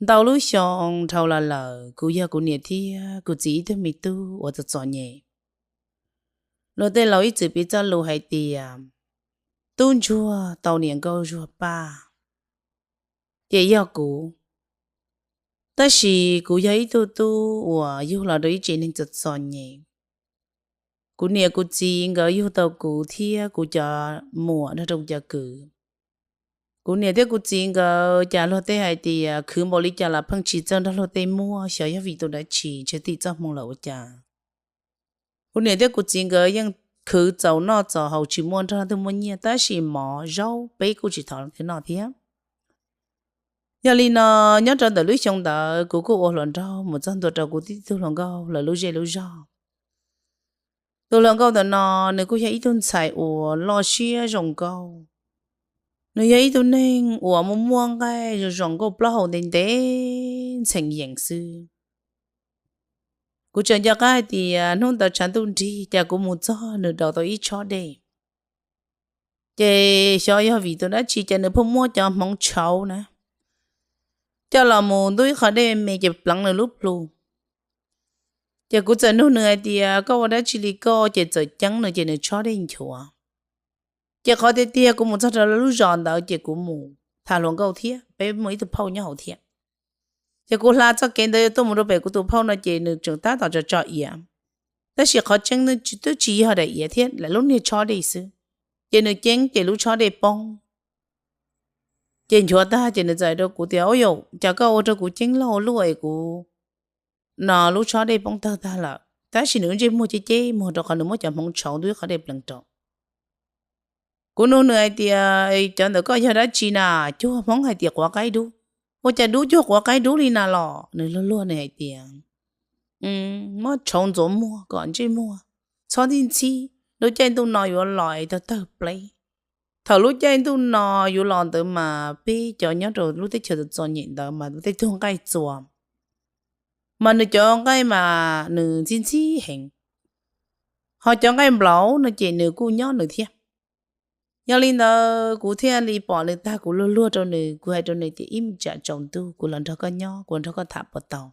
Ntau lub xyoo dhau los lawm, kuv yog kuv niam thiab kuv txiv ib tug me tub uas txom txom nyem. Luag tej laus ib txwm piv txoj lus hais tias tub ntsuag tau niam nkauj zuag paj, ces yog kuv. Tab sis kuv yog ib tug tub uas yug los rau ib tsev neeg txom txom nyem. Kuv niam kuv txiv nkawd yug tau kuv thiab kuv cov muam nrog rau kuv cov kwv. Kuv niam thiab kuv txiv nkawd cas luag tej hais tias khwv npaum li cas los pheej tsis txawj nrog luag tej muaj, xyov yog vim tus dab tsi, ntshe tim txoj hmoo lawm ua cas. Kuv niam thiab kuv txiv nkawd yeej khwv txaus noj txaus haus tsis muaj nrog leej twg muaj nyiaj, tab sis mov zaub peb kuj tsis thov leej twg noj thiab. Yog li no, nyob rau ntawm lub xyoo ntawd kuv kuj ua hluas nraug mus txog ntua rau kuv tib tug hluas nkauj lawv lub zej lub zog. Tus hluas nkauj ntawm no, nws kuj yog ib tug ntxhais uas loj siab zoo nkauj. Nws yog ib tug neeg uas muaj muaj nqaij zoo zoo nkauj, plaub hau ntev ntev ntxheem yees xwb. Kuv tseem nco qab hais tias hnub ntawd tshav ntuj nrig, cas kuv mus txog nws daus tau ib tshob dej. Ces xyov yog vim tus dab tsi, ces nws pheej muab cov hmoov tshauv na coj los mus ntub ib qho dej me ces pleev nws lub plhu. Ces kuv txawm nug nws hais tias, koj ua dab tsi li koj? Ces txawm ceeb nws ces nws tshob dej nchuav. Ces qhov tiag tiag kuv mus txog rau lub zos ntawd ces kuv mus tham hluas nkauj thiab peb muaj ib tug phauj nyob hauv thiab. Ces kuv hla txoj kev ntawd tuaj mus rau pem kuv tus phauj no ces nws tseem tab tom tso tso iav, tab sis qhov tseeb twb tsis yog daim iav thiab, lawv lub niag tshob dej xwb. Ces nws ceeb ces lub tshob dej poob. Ces nchuav tag ces nws txawm hais rau kuv tias, ua cas koj ua rau kuv ceeb lauj luaj es kuv no lub tshob dej poob tawg tag lawm, tab sis nws lub ntsej muag ceb ceb muag rau qhov nws muab cov hmoov tshauv ntub ib qho dej pleev rau. Kuv nug nws hais tias, cov ntawm koj yog dab tsi na? Cuag hmoob hais tias quav qaib dub. Ua cas dub cuag quav qaib dub li na los? Nws luag luag nws hais tias, muab tshauv ntxuav muag kom ntsej muag txhob ntxhib ntxhib, lub caij ntuj no yuav los es tawg tawg pleb. Thaum lub caij ntuj no yuav los ntawd mas peb cov nyob rau lub teb chaws txom txom nyem ntawd mas tej tug nqaij txuas, mas nws cov nqaij mas nws ntxhib ntxhib heev, ho cov nqaij nplaum no ces nws kuj nyob nws thiab. Yog li ntawd kuv thiaj li pom nws tag kuv luag luag rau nws, kuv hais rau nws tias, ib me tsam tsaus ntuj kuv los nrog koj nyob, kuv los nrog koj tham puas tau?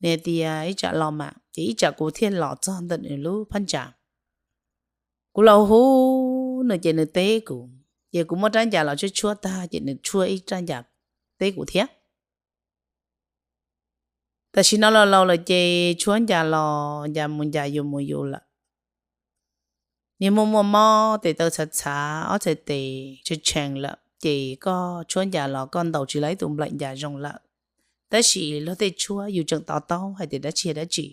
Nws hais tias, ib tsam los mas. Ces ib tsam kuv thiaj los txog ntawm nws lub phab ntsa. Kuv los hu nws ces nws teb kuv, ces kuv muab rab ncas los tshuab tshuab tag ces nws tshuab ib rab ncas teb kuv thiab. Tam sim no los laus lawm ces tshuab ncas los ncas mus ncas yus mus yus lawm. Niag muaj muaj mob tes taw txhav txhav, ob txhais tes tshee tshee lawm ces koj tshuab ncas los koj ntaus tsis tau ib tus nplaim ncas zoo lawm. Tab sis luag tej tshuab yus tseem to taub hais tias dab tsi yog dab tsi.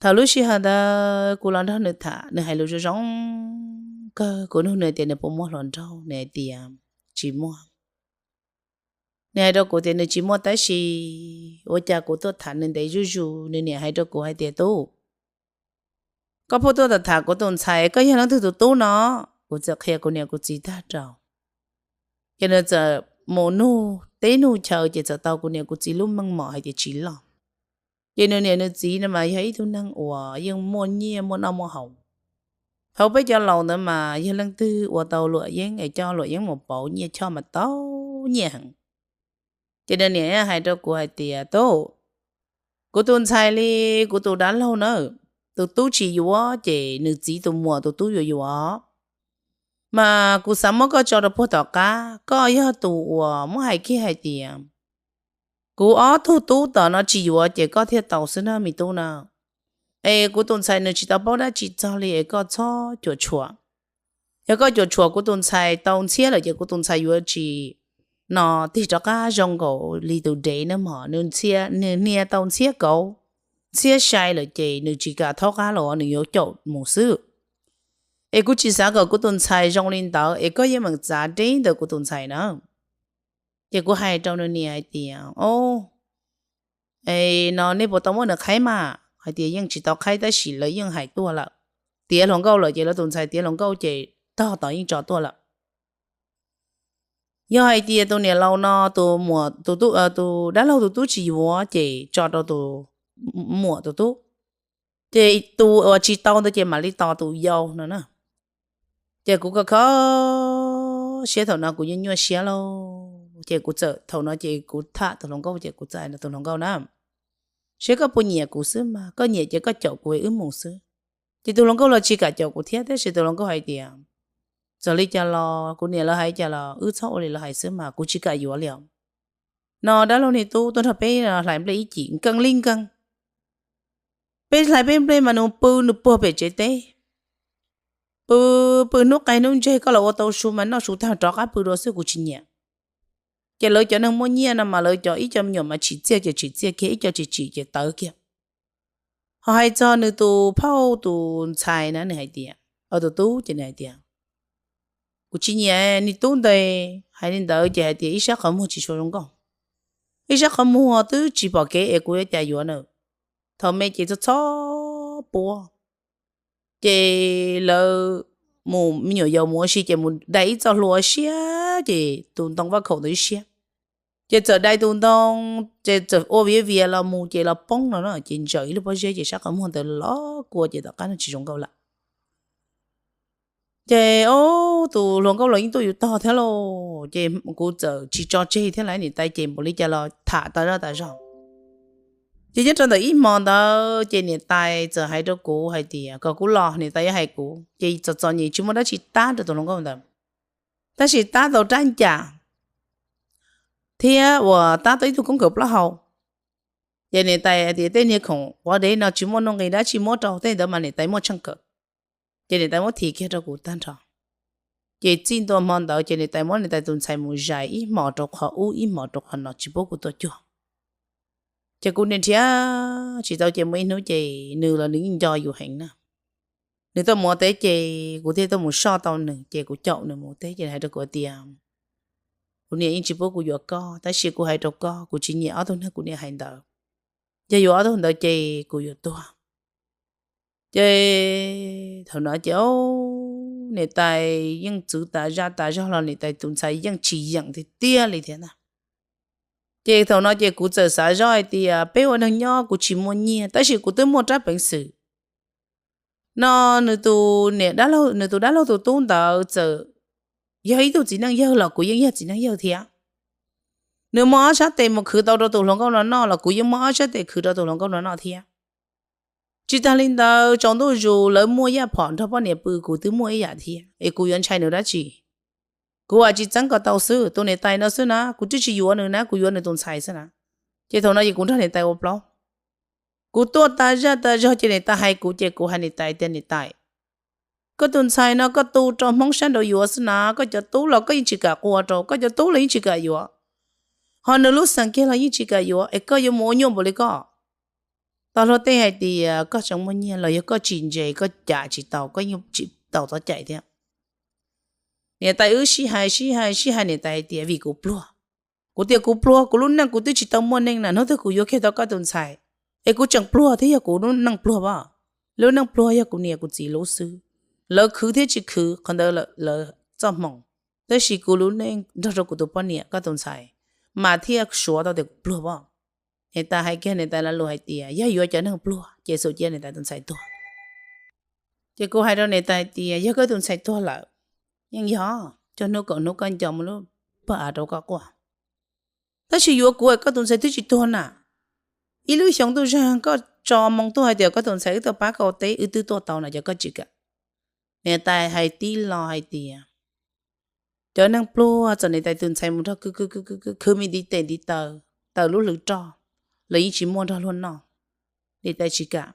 Thaum lub sij hawm ntawd kuv los nrog nws tham, nws hais lus zoo zoo kawg. Kuv nug nws tias nws puas muaj hluas nraug, nws hais tias tsis muaj. Nws hais rau kuv tias nws tsis muaj tab sis ua cas kuv tuaj tham nws ntev zuj zus, nws niam hais rau kuv hais tias, tub, koj pheej tuaj tham tham kuv tus ntxhais, koj yog leej twg tus tub no? Kuv txawm qhia kuv niam kuv txiv tag rau. Ces nws txawm mus nug teb nug chaw ces txawm tau kuv niam kuv txiv lub meej mom hais tias tsis loj. Ces nws niam nws txiv no mas yog ib tug neeg uas yeej muaj nyiaj muaj noj muaj haus. Thaum peb cov laus ntawd mas yog leej twg ua tau luam yeeb es coj luam yeeb mus pauv nyiaj choj mas tau nyiaj heev. Ces nws niam hais rau kuv hais tias, tub, kuv tus ntxhais li kuv tus dab laug na, tus tub tsis yuav ces nws txiv tus muam tus tub yuav yuav. Mas kuv xav muab koj tso rau puag tom qab, koj yog tus uas muab hais kiag hais tias kuv ob tug tub tom no tsis yuav ces koj thiaj tau xwb na me tub na. Es kuv tus ntxhais nws tsis tau paub dab tsi txog li es koj txhob cuam tshuam. Yog koj cuam tshuam kuv tus ntxhais tau ntxhiab lawm ces kuv tus ntxhais yuav tsis no tig rov qab zoo nkaus li tus dev na mog. Nws hnia tau ntxhiab kauv, ntxhiab sai lawm ces nws tsis kam thaub qab los nws yuav caum mus xwb. Es kuv tsis xav kom kuv tus ntxhais zoo li ntawd es koj yeej meem txav deb ntawm kuv tus ntxhais na. Ces kuv hais rau nws niam hais tias, o, es no nej puas tau muab nws qhaib mas? Hais tias yeej tsis tau qhaib tab sis lawv yeej hais tuaj lawm, tiav hluas nkauj lawm ces lawv tus ntxhais tiav hluas nkauj ces tog tom yeej tso tuaj lawm. Yog hais tias tus niam laus no tus muam, tus dab laug tus tub tsis yuav ces tso rau tus muam tus tub, ces tus uas tsis tau ntawd ces mam li tos tus yau no na. Ces kuv kho kho siab, thaum no kuv yeej nyuaj siab lauj. Ces kuv txawm, thaum no ces kuv tham tus hluas nkauj ces kuv txawm hais rau tus hluas nkauj na, seb koj puas nyiam kuv xwb mas, koj nyiam ces koj caum kuv wb mus xwb. Ces tus hluas nkauj los tsis kam caum kuv thiab, tab sis tus hluas nkauj hais tias, txawm li cas los kuv niam lawv hais cas los wb txhob ua li lawv hais xwb mas, kuv tsis kam yuav li os. No dab laug niag tub tuaj nrog peb hlais nplej ib cim nkees li nkees. Peb hlais peb nplej mas nws pw nws puag pem tsev teb, pw, pw hnub qaij hnub ntseg, koj los ua tau su mas noj su tag rov qab pw dua xwb, kuv tsis nyiam. Ces lawv cov neeg muaj nyiaj no mas lawv cov ib co me nyuam mas tsim txiaj ces tsim txiaj kiag, ib co tsis tsim ces tawv kiag. Ho hais txog nws tus phauj tus ntxhais na, nws hais tias, tus tub ces nws hais tias, kuv tsis nyiam niag tub ntawd. Hais li ntawd ces hais tias ib sab qhov muag tsis tshua zoo nkauj, ib sab qhov muag twb tsis pom kev es kuv yuav cas yuav na. Thaum me ces txhob txhob puab, ces lawv mus me nyuam yaus mus ua si ces mus dai ib txoj hlua siab ces tus ntoo vaj khaum ntawd ib siab. Ces txawm dai tus ntoo, ces txawm ua viav vias los mus ces los poob no na, ces ntsaws ib lub pob zeb ces sab qhov muag ntawd los kua ces tom qab no tsis zoo nkauj lawm. Ces tus hluas nkauj los yeej tuaj yus tog thiab lauj, ces kuv txawm tsis tso tseg thiab lauj, niam tais ces npaum li cas los tham tas zaj tas zog. Ces nyob rau ntawm ib hmo ntawd ces niam tais txawm hais rau kuv hais tias kom kuv los, niam tais yuav hais kuv, ces txom txom nyem tsis muaj dab tsi tab rau tus hluas nkauj ntawd, tab sis tab tau rab ncam thiab uas tab tau ib tug koob kawm plaub hau. Ces niam tais hais tias tej niag khoom quav dev no tsis muaj nuj nqis dab tsi muab rau, tej ntawd mas niam tais muaj tsheej kawm. Ces niam tais muab thim kiag rau kuv tag nrho. Ces txij ntua hmo ntawd ces niam tais muab niam tais tus ntxhais mus zais ib hmos rau qhov ub ib hmos rau qhov no tsis pub kuv tuaj cuag. Ces kuv niaj nrhiav tsis tau ces muaj ib hnub ces nws los nws yeej nco yus heev na. Nws tuaj mus ua teb ces kuv thiaj tuaj mus soj tau nws ces kuv caum nws mus ua teb ces nws hais rau kuv tias, kuv niam yeej tsis pub kuv yuav koj, tab sis kuv hais rau koj kuv tsis nyiam ob tug neeg kuv niam hais ntawd. Yog yuav ob tug ntawd ces kuv yuav tuag. Ces thaum no ces niam tais yeej txwv tas zaj tas zog los niam tais tus ntxhais yeej tsis yeem tiag tiag li thiab ntag. Ces thaum no ces kuv txawm xav zoj hais tias peb ua neeg nyob kuv tsis muaj nyiaj tab sis kuv twb muaj rab peev xwm. No nws tus niam dab laug, nws tus dab laug tus tub ntawd txawm yog ib tug txiv neej yawg los kuv yeej yog txiv neej yawg thiab. Nws muaj ob sab tes mus khwv tau rau tus hluas nkauj no noj los kuv yeej muaj ob sab tes khwv rau tus hluas nkauj no noj thiab. Tsis tag li ntawd tsaus ntuj zus lawv muaj yaj phom nrog poj niam pw kuv twb muaj ib yam thiab es kuv yuav ntshai nws dab tsi. Kuv ua tsis txeeb kom tau xwb, tus niam tais no xwb na kuv twb tsis yuav nws na, kuv yuav nws tus ntxhais xwb na. Ces thaum no ces kuv nrog niam tais ua plaub. Kuv tuaj tas zaj tas zog ces niam tais hais kuv ces kuv hais niam tais tias niam tais, koj tus ntxhais no koj tu rau Hmoob sab nraud yuav xwb na, koj cov tub los koj yeej tsis kam qua rau, koj cov tub los yeej tsis kam yuav. Ho nws lub xeem kiag los yeej tsis kam yuav es koj yuav mus ua nyuaj npaum li koj. Tau luag tej hais tias koj tseem muaj nyiaj los yog koj tsis ntse koj cam tsis tau, koj yeej tsis tau txoj cai thiab. Niam tais wb sib hais sib hais sib hais niam tais hais tias vim kuv pluag. Kuv tias kuv pluag, kuv lub neej kuv twb tsis tau muaj neej na, hnub twg kuv yuav kiag tau koj tus ntxhais es kuv tseem pluag thiab yog kuv lub neej pluag pab. Lub neej pluag yog kuv niam kuv txiv lub xwb, lawv khwv thiab tsis khwv qhov ntawd lawv txoj hmoo, tab sis kuv lub neej nrog rau kuv tus poj niam koj tus ntxhais mas thiaj suav tau tias kuv pluag pab. Niam tais hais kiag niam tais lo lus hais tias yog yuav cov neeg pluag ces xum cia niam tais tus ntxhais tuag. Ces kuv hais rau niam tais hais tias yog koj tus ntxhais tuag lawm, yeej yog, coj hnub kaum hnub koj nco mus lub pag av rau koj quaj. Tab sis yuav kuv es koj tus ntxhais twb tsis tuag na. Ib lub xyoo ntuj zag koj tso moo tuaj hais tias koj tus ntxhais wb tuaj pab koj ua teb wb twb tuaj tau na, ces koj tsis kam. Niam tais hais tib lo hais tias cov neeg pluag txawm niam tais tus ntxhais mus nrog khwv khwv khwv me ntiv tes ntiv taw, taws lub hlwv roj, los yeej tsis muaj nrog luag noj. Niam tais tsis kam.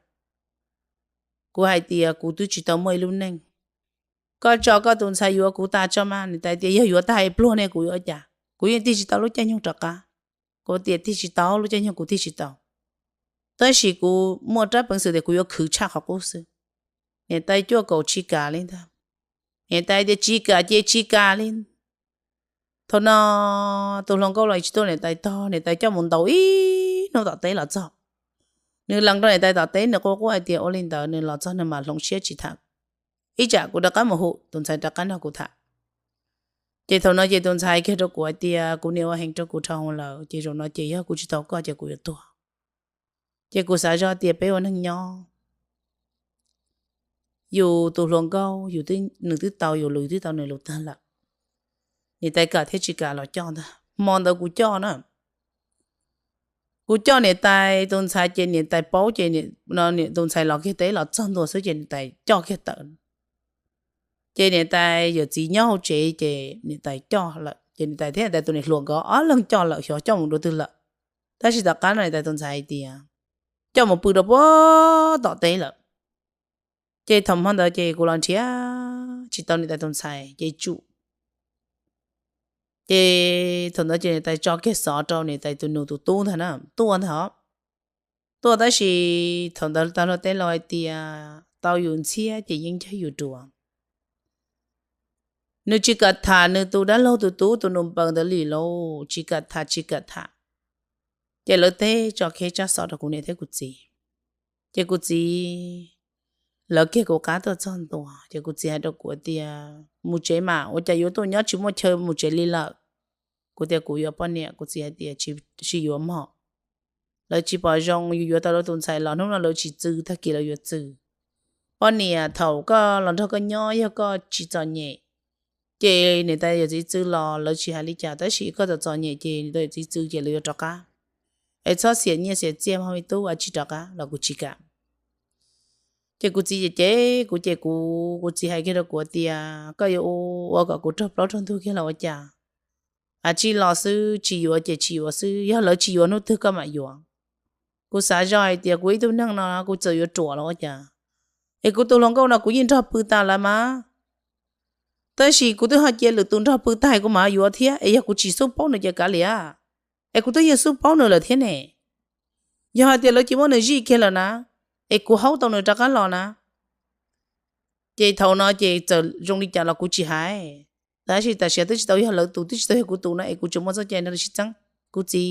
Kuv hais tias kuv twb tsis tau muaj ib lub neej, koj tso koj tus ntxhais yuav kuv tas tso mas. Niam tais tias yog yuav tag es pluag ne kuv yuav cas, kuv yeej tig tsis tau lub caij nyoog rov qab. Kuv tias tig tsis tau lub caij nyoog kuv tig tsis tau, tab sis kuv muaj rab peev xwm tias kuv yuav khwv tshaj qhov qub xwb. Niam tais cuaj kaum tsis kam li ntag. Niam tais tias tsis kam ces tsis kam li. Thaum no tus hluas nkauj los tsis tuaj niam tais tog, niam tais coj mus ntaus ib hnub tom teb los txog. Nws lees rau niam tais tom teb nws quaj quaj hais tias ua li ntawd nws los txog nws mam hloov siab tsis tham. Ib tsam kuv rov qab mus hu tus ntxhais rov qab nrog kuv tham. Ces thaum no ces tus ntxhais kiag rau kuv hais tias kuv niam ua heev rau kuv dhau hwv lawm ces zaum no ces yog kuv tsis tau koj ces kuv yuav tuag. Ces kuv xav zoj tias peb ua neeg nyob, yus tus hluas nkauj yus, nws twb tau yus lus, yus twb tau nws lus tag lawm. Niam tais kam thiab tsis kam los coj ntag. Hmo ntawd kuv coj na, kuv coj niam tais tus ntxhais ces niam tais paub ces tus ntxhais los kiag teb los txog ntua xwb ces niam tais coj kiag tawm. Ces niam tais yawm txiv nyob hauv tsev ces niam tais coj lawm ces niam tais thiab niam tais tus niam hluas nkawd ob leeg coj lawm xyov coj mus dua twg lawm. Tab sis tom qab no niam tais tus ntxhais hais tias coj mus pw rau puag tom teb lawm. Ces thaum hmo ntawd ces kuv los nrhiav tsis tau niam tais tus ntxhais ces tsum ces thaum ntawd ces niam tais tso kiag xov rau niam tais tus nus tus tub ntag na, tuaj ntag os. Tuaj tab sis thaum ntawd tag luag tej laus hais tias tau yus ntxhiab ces yeej ncawg yus ruas. Nws tsis kam tham nws tus dab laug tus tub tus nus npaws ntawd li lauj, tsis kam tham tsis kam tham. Ces lawv teb tso kiag tsab xov rau kuv niam thiab kuv txiv. Ces kuv txiv, lawv kiag kuv qab tuaj txog ntua ces kuv txiv hais rau kuv tias mus tsev mas ua cas yuav tuaj nyob tsis muaj chaw mus tsev li lawm. Kuv tias kuv yuav poj niam, kuv txiv hais tias tsis yuav mog, lawv tsis pom zoo, yus yuav tau lawv tus ntxhais los hnub no lawv tsis txw tag kis lawv yuav txw. Poj niam thaum koj los nrog koj nyob yog koj tsis txom nyem ces niam tais yawm txiv txw los lawv tsis hais li cas, tab sis koj txom txom nyem ces niam tais yawm txiv txw ces lawv yuav rov qab. Es txhob xiam nyiaj xiam txiaj mog me tub, a tsis rov qab los kuv tsis kam. Ces kuv txiv ces ces kuv ces kuv, kuv txiv hais kiag rau kuv tias koj yuav ua kom kuv raug plaub raug ntug kiag los ua cas? A tsis los xwb, tsis yuav ces tsis yuav xwb, yog lawv tsis yuav hnub twg koj mam yuav. Kuv xav zoj hais tias kuv ib tug neeg no kuv txawm yuav ruam los ua cas, es kuv tus hluas nkauj no kuv yeej nrog pw tas lawm mas, tab sis kuv twb ho cia lwm tus nrog pw tag kuv mam yuav thiab, es yog kuv tsis xub paub nws ces kav liam, es kuv twb yeej xub paub nws lawm thiab ne. Yog hais tias lawv cia muab nws zij kiag lawm na, es kuv haub tau nws rov qab los na, ces thaum no ces txawm zoo li cas los kuv tsis hais. Tab sis tam sim twb tsis tau yog lawv tus, twb tsis tau yog kuv tus no es kuv tsuas muaj txoj cai nrog lawv sib txeeb. Kuv txiv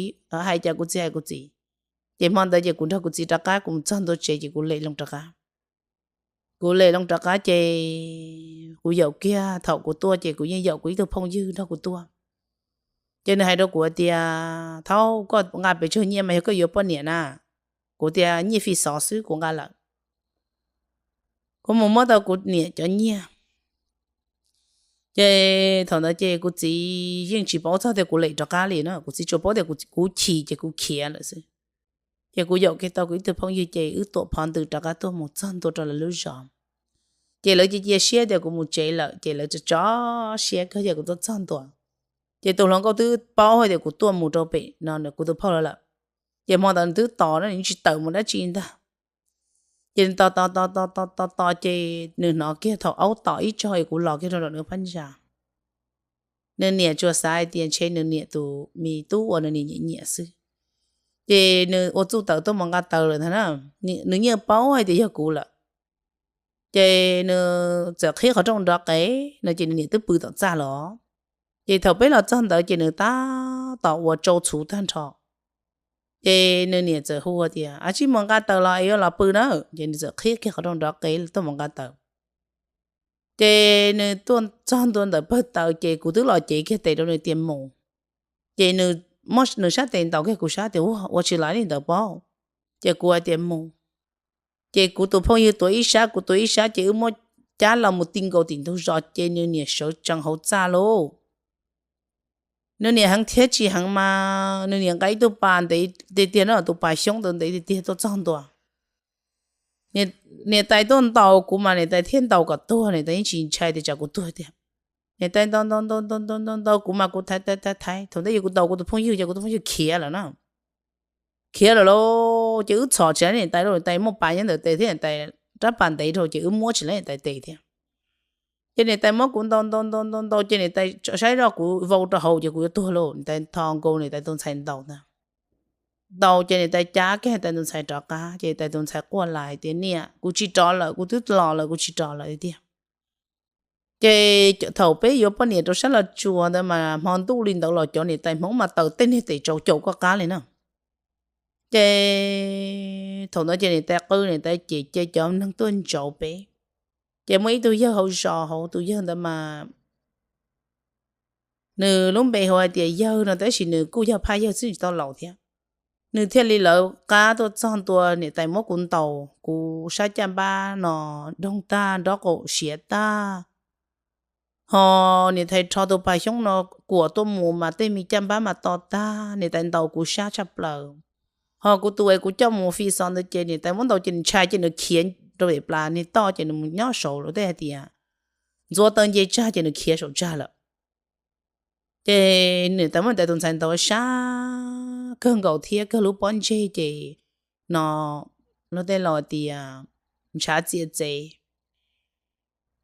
hais cas kuv txiv hais kuv txiv. Ces hmo ntawd ces kuv nrog kuv txiv rov qab, kuv mus txog ntua tsev ces kuv lem loo rov qab. Kuv lem loo rov qab ces kuv yaum kiag, thaum kuv tuaj ces kuv yeej yaum kuv ib tug phooj ywg nrog kuv tuaj. Ces nws hais rau kuv tias thaub, koj nqa pes tsawg nyiaj mas yog koj yuav poj niam na? Kuv tias nyiaj fij xov xwb kuv nqa lawm. Kuv mus muab tau kuv niam cov nyiaj. Ces thaum ntawd ces kuv txiv yeej tsis paub txog tias kuv lem rov qab li na, kuv txiv tsuas paub tias kuv chim ces kuv khiav lawm xwb. Ces kuv yaum kiag tau kuv ib tug phooj ywg ces wb tuam phov ntws rov qab tuaj mus txog ntua rau lawv lub zos. Ces lawv cia cia siab tias kuv mus tsev lawm ces lawv tso siab kawg tias kuv tuaj txog ntua. Ces tus hluas nkauj twb paub hais tias kuv tuaj mus rau pem no kuv tus phauj lawv lawm. Ces hmo ntawd nws twb tos na, nws tsis tawm mus dab tsi ntag. Ces tos tos tos tos tos tos ces nws hnov kiag thaum aub tom ib tsaug es kuv los kiag rau nram nws phab ntsa. Nws niam tsuas xav hais tias ntshe nws niam tus me tub uas nws niam nyiam nyiam xwb. Ces nws ua txuj tawm tuaj mus nqa taws lawm ntag na. Nws yeej paub hais tias yog kuv lawm. Ces nws txawm qhib qhov rooj nrov qev no ces nws niam twb pw tom txaj los. Ces thaum peb los txog ntawd ces nws tab tom ua tsau txhuv tag nrho. Ces nws niam txawm hu tias, a, tsij mus nqa taws los es yuav los pw na. Ces nws txawm qhib kiag qhov rooj nrov qev tuaj mus nqa taws. Ces nws tuaj txog ntua ntawm pawg taws ces kuv twb los cev kiag tes rau nws tias mus. Ces nws sab tes ntaus kiag kuv sab tias ua tsis laiv li ntawd pob. Ces kuv hais tias mus. Ces kuv tus phooj ywg tuav ib sab, kuv tuav ib sab ces wb muab cab los mus ti nkaus tim ntug zos ces nws niam sawv tsees hauv txaj lauj. Nws niam heev thiab tsis heev mas nws niam nqa ib tug pas ntev tiag tiag no, tus pas xyoob ntawd ntev tiag tiag tuaj txog ntua. Niam tais tuaj ntaus kuv mas niam tais thiaj ntaus kom tuag, niam tais yeej tsis ntshai tias tsam kuv tuag tiag. Niam tais ntaus ntaus ntaus ntaus ntaus ntaus kuv mas kuv thaiv thaiv thaiv, thaum ntawd yog kuv ntaus kuv tus phooj ywg ces kuv tus phooj ywg khiav lawm na. Khiav lawm lauj, ces wb txhom tsis laib niam tais lauj, niam tais muaj pas nyob ntawm tes thiab niam tais rab pas ntev dhau ces wb muab tsis laib niam tais tes thiab. Ces niam tais muab kuv ntaus ntaus ntaus ntaus ntaus ces niam tais saib zoj kuv vau rau hauv ces kuv yuav tuag lauj, niam tais tho nkaus niam tais tus ntxhais ntaus ntag. Ntaus ces niam tais cab kiag niam tais tus ntxhais rov qab ces niam tais tus ntxhais quaj lais tias niam, kuv tsis rov lawm, kuv twb los lawm, kuv tsis rov lawm tiag. Ces thaum peb yuav poj niam rau sab Los Tsuas ntawd mas hmo ntuj li ntawd los cov niam tais Hmoob mas taws tej niag tes tsau caum koj qab li na. Ces thaum ntawd ces niam tais qw niam tais cem cov neeg tuaj ntsauv peb. Ces muaj ib tug yawg hauv zos hauv, tus yawg ntawd mas nws lub npe hu hais tias Yawg no tab sis nws kuj yog phaj yawg xwb tsis tau laus thiab. Nws thiaj li lawv qab tuaj txog ntua, niam tais muab kuv ntaus, kuv sab caj npab no doog tag, nrob qaum siav tag, Hos niam tais rho tus pas xyoob no kuam tuaj mus mas tej me caj npab mas to tag, niam tais ntaus kuv sab tshaj plaws. Hos kuv tus es kuv coj mus fi xov ntawd ces niam tais muab ntaus ces nws ntshai ces nws khiav rau pem plas niag toj ces nws mus nyob saud lawm, tej hais tias ntxuav taw nce tsag ces nws khiav saum tsag lawm. Ces niam tais muab niam tais tus ntxhais ntaus sab kawg nkaus thiab kawg lub pob ntseg ces no luag tej laus tias ntshav txia txev.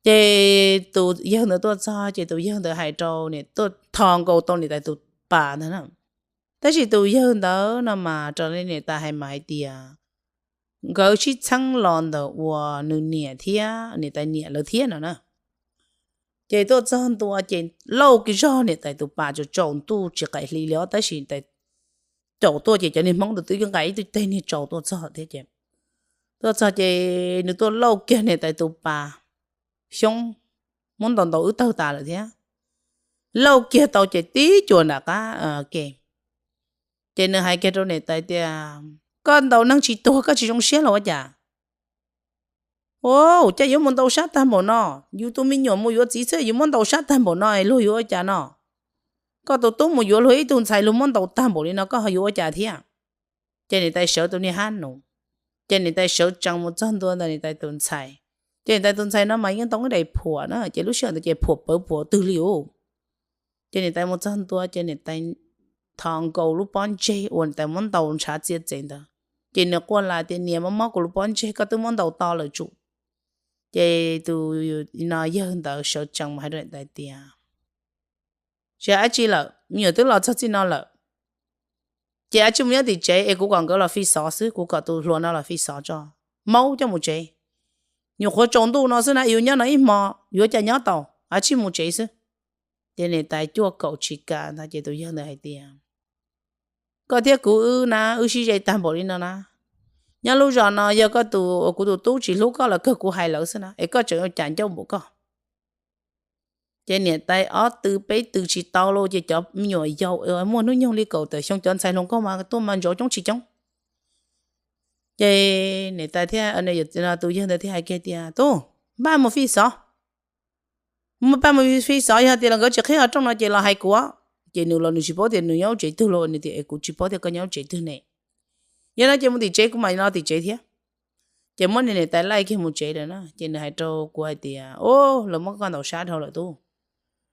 Ces tus yawg ntawd tuaj txog ces tus yawg ntawd hais rau, tuaj tho nkaus tau niam tais tus pas ntag na. Tab sis tus yawg ntawd no mas raws li niam tais hais mas hais tias nkawd sib txheeb los ntawm uas nws niam thiab niam tais niam lawv thiab no na. Ces tuaj txog ntua ces lauj kiag zog niam tais tus pas tsaus ntuj tsis qaim hli li os, tab sis caum tuaj ces cov niag hmoob ntawd twb nqa ib tug teg niag tsaus tuaj txog thiab ces tuaj txog ces nws tuaj lauj kiag niam tais tus pas xyoob, muab ntaus ntaus wb tawg tas lawm thiab. Lauj kiag tau ces tib cuam nram qab ke. Ces nws hais kiag rau niam tais tias, koj ntaus neeg tsis tuag koj tsis zoo siab los ua cas? Ua cas yuav mus ntaus sab tag npaum no? Yus tus me nyuam mus yuav txiv xwb yus muab ntaus sab tag npaum no luag yuav ua cas no? Koj tus tub mus yuav luag ib tug ntxhais luag muab ntaus tag npaum li no koj ho yuav ua cas thiab? Ces niam tais sawv tus niag hab nus, ces niam tais sawv tsees mus txog ntua ntawm niam tais tus ntxhais. Ces niam tais tus ntxhais no mas yeej ntoo ib daim phuam na, ces lub sij hawm ntawd ces phuam pawv phuam twg li ub. Ces niam tais mus txog ntua ces niam tais thov nkaus lub pob ntseg uas niam tais muab ntaus ntshav txia txev ntawd. Ces nws quaj lawm tias niam, mob mob kuv lub pob ntseg koj twb muab ntaus to lawm tsum. Ces tus no yawg ntawd sawv tsees mus hais rau niam tais tias, tsis hais dab tsi lawm, me nyuam twb los txog txij no lawm, ces ua tsis mus nyob tim tsev es kuv kom nkawd los fi xov xwb, kuv kom tus hluas no los fi xov tso, maub coj mus tsev. Nyuam qhuav tsaus ntuj no xwb na, yus nyob no ib hmo yuav cas nyob tau, ua tsis mus tsev xwb. Ces niam tais cuaj kaum tsis kam ntag ces tus yawg ntawd hais tias, koj thiab kuv wb na, wb sib ze tag npaum li no na, nyob lub zos no yog koj tus, kuv tus tub tsis hlub koj los kawg kuv hais lawv xwb na, es koj tseem ua cas ncauj npaum koj. Ces niam tais ob tw peb tw tsis tau los ces cov me nyuam yaus muaj hnub nyoog li kaum tawm xyoo cov ntxhais hluas nkauj mas tuaj mas ntsoov coob tsis coob. Ces niam tais thiab tus yawg ntawd thiaj hais kiag tias, tub, npaj mus fi xov, npaj mus fi xov, yog tias los nkawd tsis qhib qhov rooj no ces los hais kuv. Ces nws los nws tsis paub tias nws nyob lub tsev twg los nws tias, es kuv tsis paub tias koj nyob lub tsev twg ne. Yog no ces mus tim tsev, kuv mam los tim tsev thiab. Ces muab niam tais laij kiag mus tsev lawm na, ces nws hais rau kuv hais tias, o, lawv muab koj ntaus sab dhau lawm tub.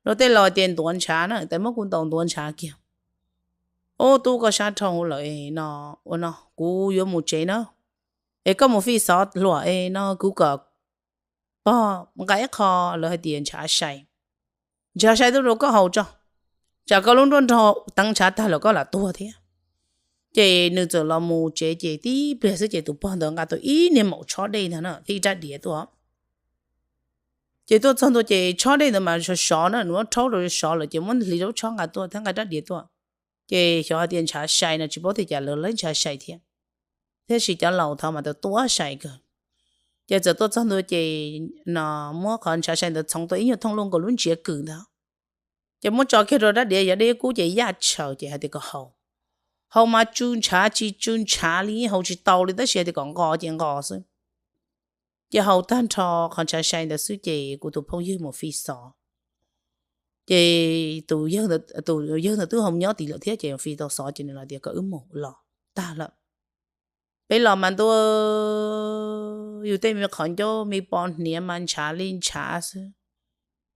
Luag tej laus tias ntuav ntshav na, tais muab kuv ntaus ntuav ntshav kiag. O tub, koj sab dhau lawm no, ua no kuv yuav mus tsev na, es koj mus fi xov hluas es no kuv kom pog nqa ib qho lawv hais tias ntshav sai. Ntshav sai tuaj rau koj haus tso, tsam koj lub nruab nrog teev ntshav tag lawm koj lam tuag thiab. Ces nws txawm los mus tsev ces tib pliag xwb ces tus pog ntawd nqa tau ib niag maum tshob dej ntag na thiab ib rab diav tuaj. Ces tuaj txog ntua ces tshob dej ntawd mas sov sov na, nws muab rhaub rau sov lawm ces muab hliv rau tshob nqa tuaj thiab nqa rab diav tuaj. Ces xyov hais tias ntshav sai no tsis paub tias cas lawv lab ntshav sai thiab, tiam sis cov laus thaud mas tus tuaj sai kawg. Ces txawm tuaj txog ntua ces no muab qhov ntshav sai ntawd txhoov tau ib nyuag thooj luaj nkaus lub ntsiav kws ntawd, ces muab tso kiag rau rab diav, yog dej kub ces yaj tshaws ces hais tias kom haus. Haus mas tsw ntshav tsis tsw ntshav li, haus tsis tau li, tab sis hais tias kom nqos ces nqos xwb. Ces haus tag nrho qhov ntshav sai ntawd xwb ces kuv tus phooj ywg mus fi xov. Ces tus yawg ntawd twb ho nyob tim lawm thiab ces fi tau xov ces nws hais tias kom wb mus los tag lawm. Peb los mas ntuj, yus tej me qhov ncauj me pos hniav mas ntshav li ntshav xwb.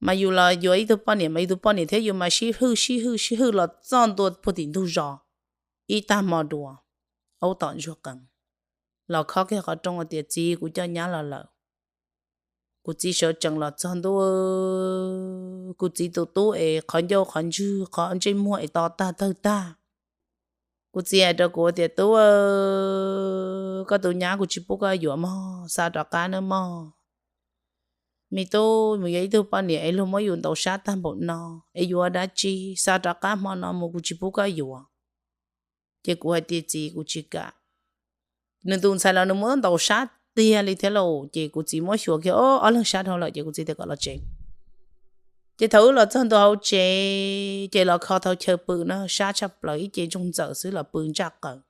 Mas yus los yuav ib tug poj niam mas yus tus poj niam thiab yus mas sib hwj sib hwj sib hwj los txog ntua puag tim ntug zos, ib tag hmo dua, aub tom ntsuag qees, los khob kiag qhov rooj hais tias txiv, kuv coj nyab los lawm. Kuv txiv sawv tsees los txog ntua, kuv txiv tus tub es qhov ncauj qhov ntswg qhov ntsej muag es to tag tawg tag. Kuv txiv hais rau kuv tias tub, koj tus nyab kuv tsis pub koj yuav mog, xa rov qab nawb mog. Me tub, mus yuav ib tug poj niam es luag muab yus ntaus sab tag npaum no, es yuav dab tsi, xa rov qab hmo no mus kuv tsis pub koj yuav. Ces kuv hais tias txiv, kuv tsis kam. Nws tus ntxhais los nws muab ntaus sab tiag li thiab lauj, ces kuv txiv muab xyuas kiag ob leeg sab dhau lawm ces kuv txiv tias kom los tsev. Ces thaum wb los txog ntua hauv tsev ces los kho tau chaw pw na, sab tshaj plaws ib ce ntsoog ntxawm xwb los pw ntsaj qaws.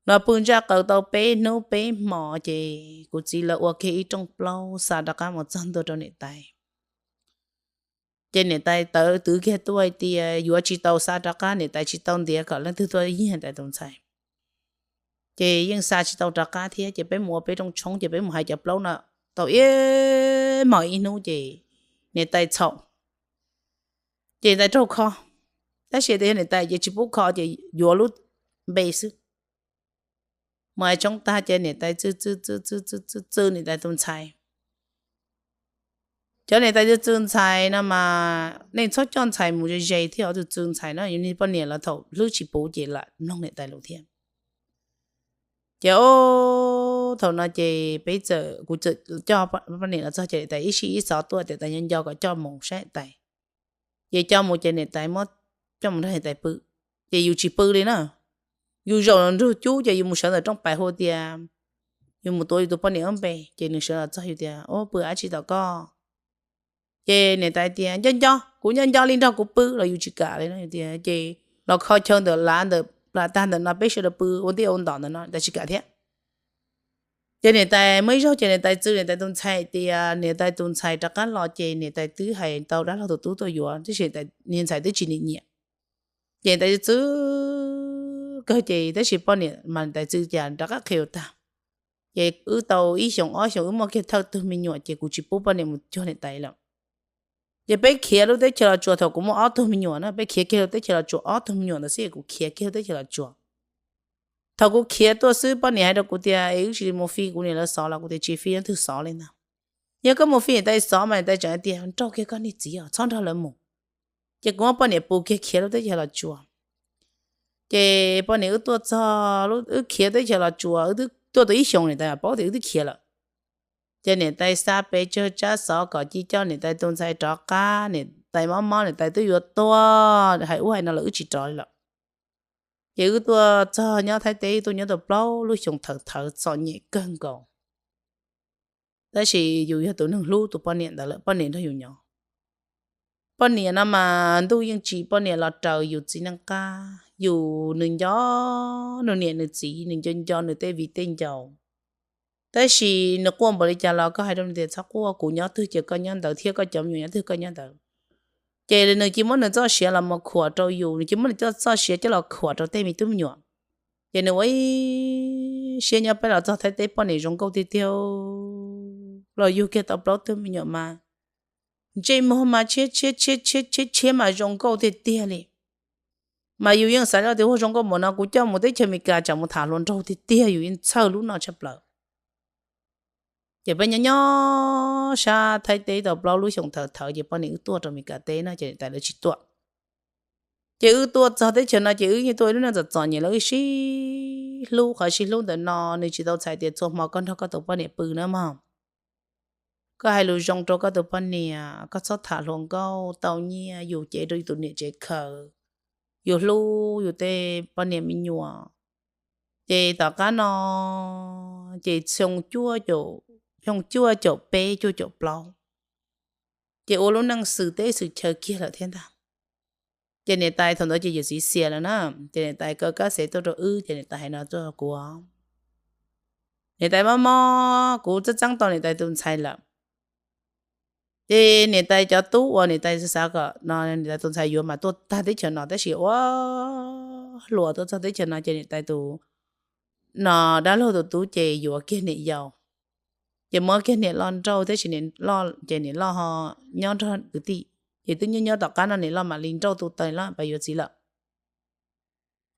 Los pw ntsaj qaws tau peb hnub peb hmo ces kuv txiv lawv ua kiag ib rooj plaub xa rov qab mus txog ntua rau niam tais. Ces niam tais tawv twv kiag tuaj hais tias yuav tsis tau xa rov qab, niam tais tsis tau ntiav kom leej twg tuaj nyiag niam tais tus ntxhais. Ces yeej xa tsis tau rov qab thiab, ces peb mus ua peb rooj tshoob, ces peb mus hais cov plaub no tau ib hmos ib hnub ces niam tais txhaum, ces niam tais raug kho. Tab sis tias yog niam tais ces tsis pub kho ces yuav lub npe xwb. Mus hais tshoob tag ces niam tais txw txw txw txw txw txw niam tais tus ntxhais. Cov niam tais txw txw ntxhais no mas nej txhob coj ntxhais mus ze ze thiab, txw txw ntxhais no yog nej poj niam los thaum hlwb tsis puv ces lam mloog niam tais lus thiab. Ces o, thaum no ces peb txawm, kuv txawm coj poj niam los txog ces niam tais ib sij ib xov tuaj tias tais nco nco kom coj mus saib tais. Ces coj mus ces niam tais muab coj mus nrog niam tais pw, ces yus tsis pw li na. Yus zaum nrug cub ces yus mus sawv ntawm rooj pais hu tias yus mus tuav yus tus poj niam ob npe, ces nws sawv los txog yus tias, Ub, pw dab tsi tom koj? Ces niam tais tias, Nco nco, kuv nco nco li, nrog kuv pw, los yus tsis kam li no. Ces los kho chaw ntawm lav ntawm plas tag ntawm no peb sawv daws pw ua ntej ua ntom ntawm no, tais tsis kam thiab. Ces niam tais muaj ib zaug ces niam tais txw niam tais tus ntxhais tias niam tais tus ntxhais rov qab los ces niam tais twb hais tau dab laug tus tub tuaj yuav, tab sis niam ntxhais twb tsis nyiam nyiam. Ces niam tais txw kawg ces tab sis poj niam mas niam tais txw cas rov qab qhia tag. Ces wb tau ib xyoos ob xyoos wb muaj kiag thawj tug me nyuam ces kuv tsis pub poj niam mus cuag niam tais lawm. Ces peb khiav lub teb chaws Los Tsuas, thaum kuv muaj ob tug me nyuam na, peb khiav kiag lub teb chaws Los Tsuas, ob tug me nyuam ntawd xwb kuv khiav kiag lub teb chaws Los Tsuas. Thaum kuv khiav tuaj xwb poj niam hais rau kuv tias, Es wb tsis mus fi kuv niam lawv xov los? Kuv tias, Tsis fi leej twg xov li ntag. Yog koj mus fi niam tais xov mas niam tais tseem hais tias, Nrauj kiag koj niag txiv os, txhob nrog lawv mus. Ces kuv muab poj niam pus kiag khiav lub teb chaws Los Tsuas. Ces poj niam wb tuaj txog, wb khiav teb chaws Los Tsuas, wb twb tuaj tau ib xyoos niam tais paub tias wb twb khiav lawm. Ces niam tais xa pes tsawg tsab xov kom cia coj niam tais tus ntxhais rov qab, niam tais mob mob, niam tais twb yuav tuag, hais ub hais no los wb tsis rov li lawm. Ces wb tuaj txog nyob Thaib teb, tuaj nyob tau plaub lub xyoos thawv thawv txom nyem kawg nkaus. Tab sis yus yog tus neeg hlub tus poj niam ntawd lawm, poj niam nrog yus nyob. Poj niam no mas ntuj yeej tsim poj niam los raws yus txiv neej qab, yus, nws nco nws niam nws txiv, nws nco nco nws tej viv tej ncaus. Tab sis nws quaj npaum li cas los koj hais rau nws tias, Txhob quaj, kuv nyob twg ces koj nyob ntawd thiab koj cov me nyuam nyob twg koj nyob ntawd. Ces nws cia muab nws txoj sia los mus khuam rau yus, nws cia muab nws txoj, txoj sia coj los khuam rau tej me tub me nyuam. Ces nws ua ib siab nyob peb los txog Thaib teb poj niam zoo nkauj tiag tiag, los yug kiag tau plaub tug me nyuam mas ntsej muag mas tshiab tshiab tshiab tshiab tshiab mas zoo nkauj tiag tiag li. Mas yus yeej xav zoj tias, Ua zoo nkauj npaum no kuv coj mus teb chaws Amelikas tsam mus tham hluas nraug tiag tiag, yus yeej txhawj lub no tshaj plaws. Ces peb nyob nyob sab Thaib teb tau plaub lub xyoos thawv thawv ces poj niam wb tuaj rau Amelikas teb no ces niam tais lawv tsis tuaj. Ces wb tuaj txog teb chaws no ces wb yeej tuaj ib lub neej txom txom nyem, lawv wb sib hlub, qhov sib hlub ntawm no nws tsis tau txhais tias txhua hmo koj nrog koj tus poj niam pw na mog. Koj hais lus zoo rau koj tus poj niam, koj txhob tham hluas nkauj tau nyiaj, yus cev rau yus tus niam tsev khaws, yus hlub yus tej poj niam me nyuam. Ces tom qab no ces xyoo cuaj caum, xyoo cuaj caum peb cuaj caum plaub, ces ua lub neej xwm teb xwm chaw kiag lawm thiab ntag. Ces niam tais thaum ntawd ces yawm txiv xiam lawm na, ces niam tais kaw kab xev tuaj rau wb ces niam tais hais no tuaj rau kuv, Niam tais mob mob, kuv txeeb txeeb tau niam tais tus ntxhais lawm. Ces niam tais cov tub uas niam tais xav kom no niam tais tus ntxhais yuav mas tuaj tag teb chaws no, tab sis ua hluas tuaj txog teb chaws no ces niam tais tus, no, dab laug tus tub ces yuav kiag niam yau. Ces muab kiag niam loj nrauj, tab sis niam loj ces niam loj ho nyob nrog kwv tij, ces twb nyob nyob tom qab no niam loj mam li nrauj tu taws, niam loj pas yuav txiv lawm.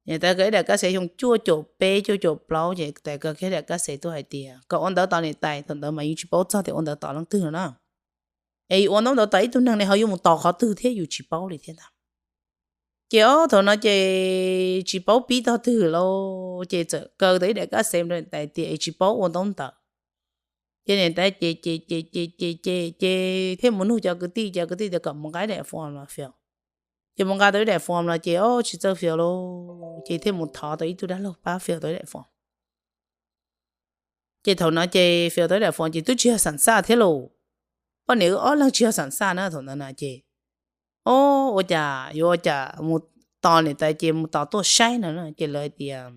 Niam tais kaw ib daim kab xev xyoo cuaj caum peb cuaj caum plaub ces tais kaw kiag daim kab xev tuaj hais tias kom ua ntawv tos niam tais. Thaum ntawd mas yus tsis paub txog tias ua ntawv tos leej twg no na. Es yus ua ntaub ntawv tos ib tug neeg ne ho yuav mus tos qhov twg thiab yus tsis paub li thiab ntag. Ces ob thaum no ces tsis paub pib tog twg lauj, ces txawm kaw tau ib daim kab xev rau niam tais tias es tsis paub ua ntaub ntawv. Ces niam tais ces ces ces ces ces ces thiaj mus nug cov kwv tij, cov kwv tij tias kom mus nqa ib daim form los fill. Ces mus nqa tau ib daim form los ces ob tsis txawj fill lauj, ces thiaj mus thov tau ib tug dab laug pab fill tau ib daim form. Ces thaum no ces fill tau ib daim form ces twb tsis yog xam xaj thiab lauj. Poj niam wb ob leeg tsis yog xam xaj na thaum ntawd na ces, o, ua cas yuav ua cas mus tos niam tais ces mus tos tuaj saib no ces lawv hais tias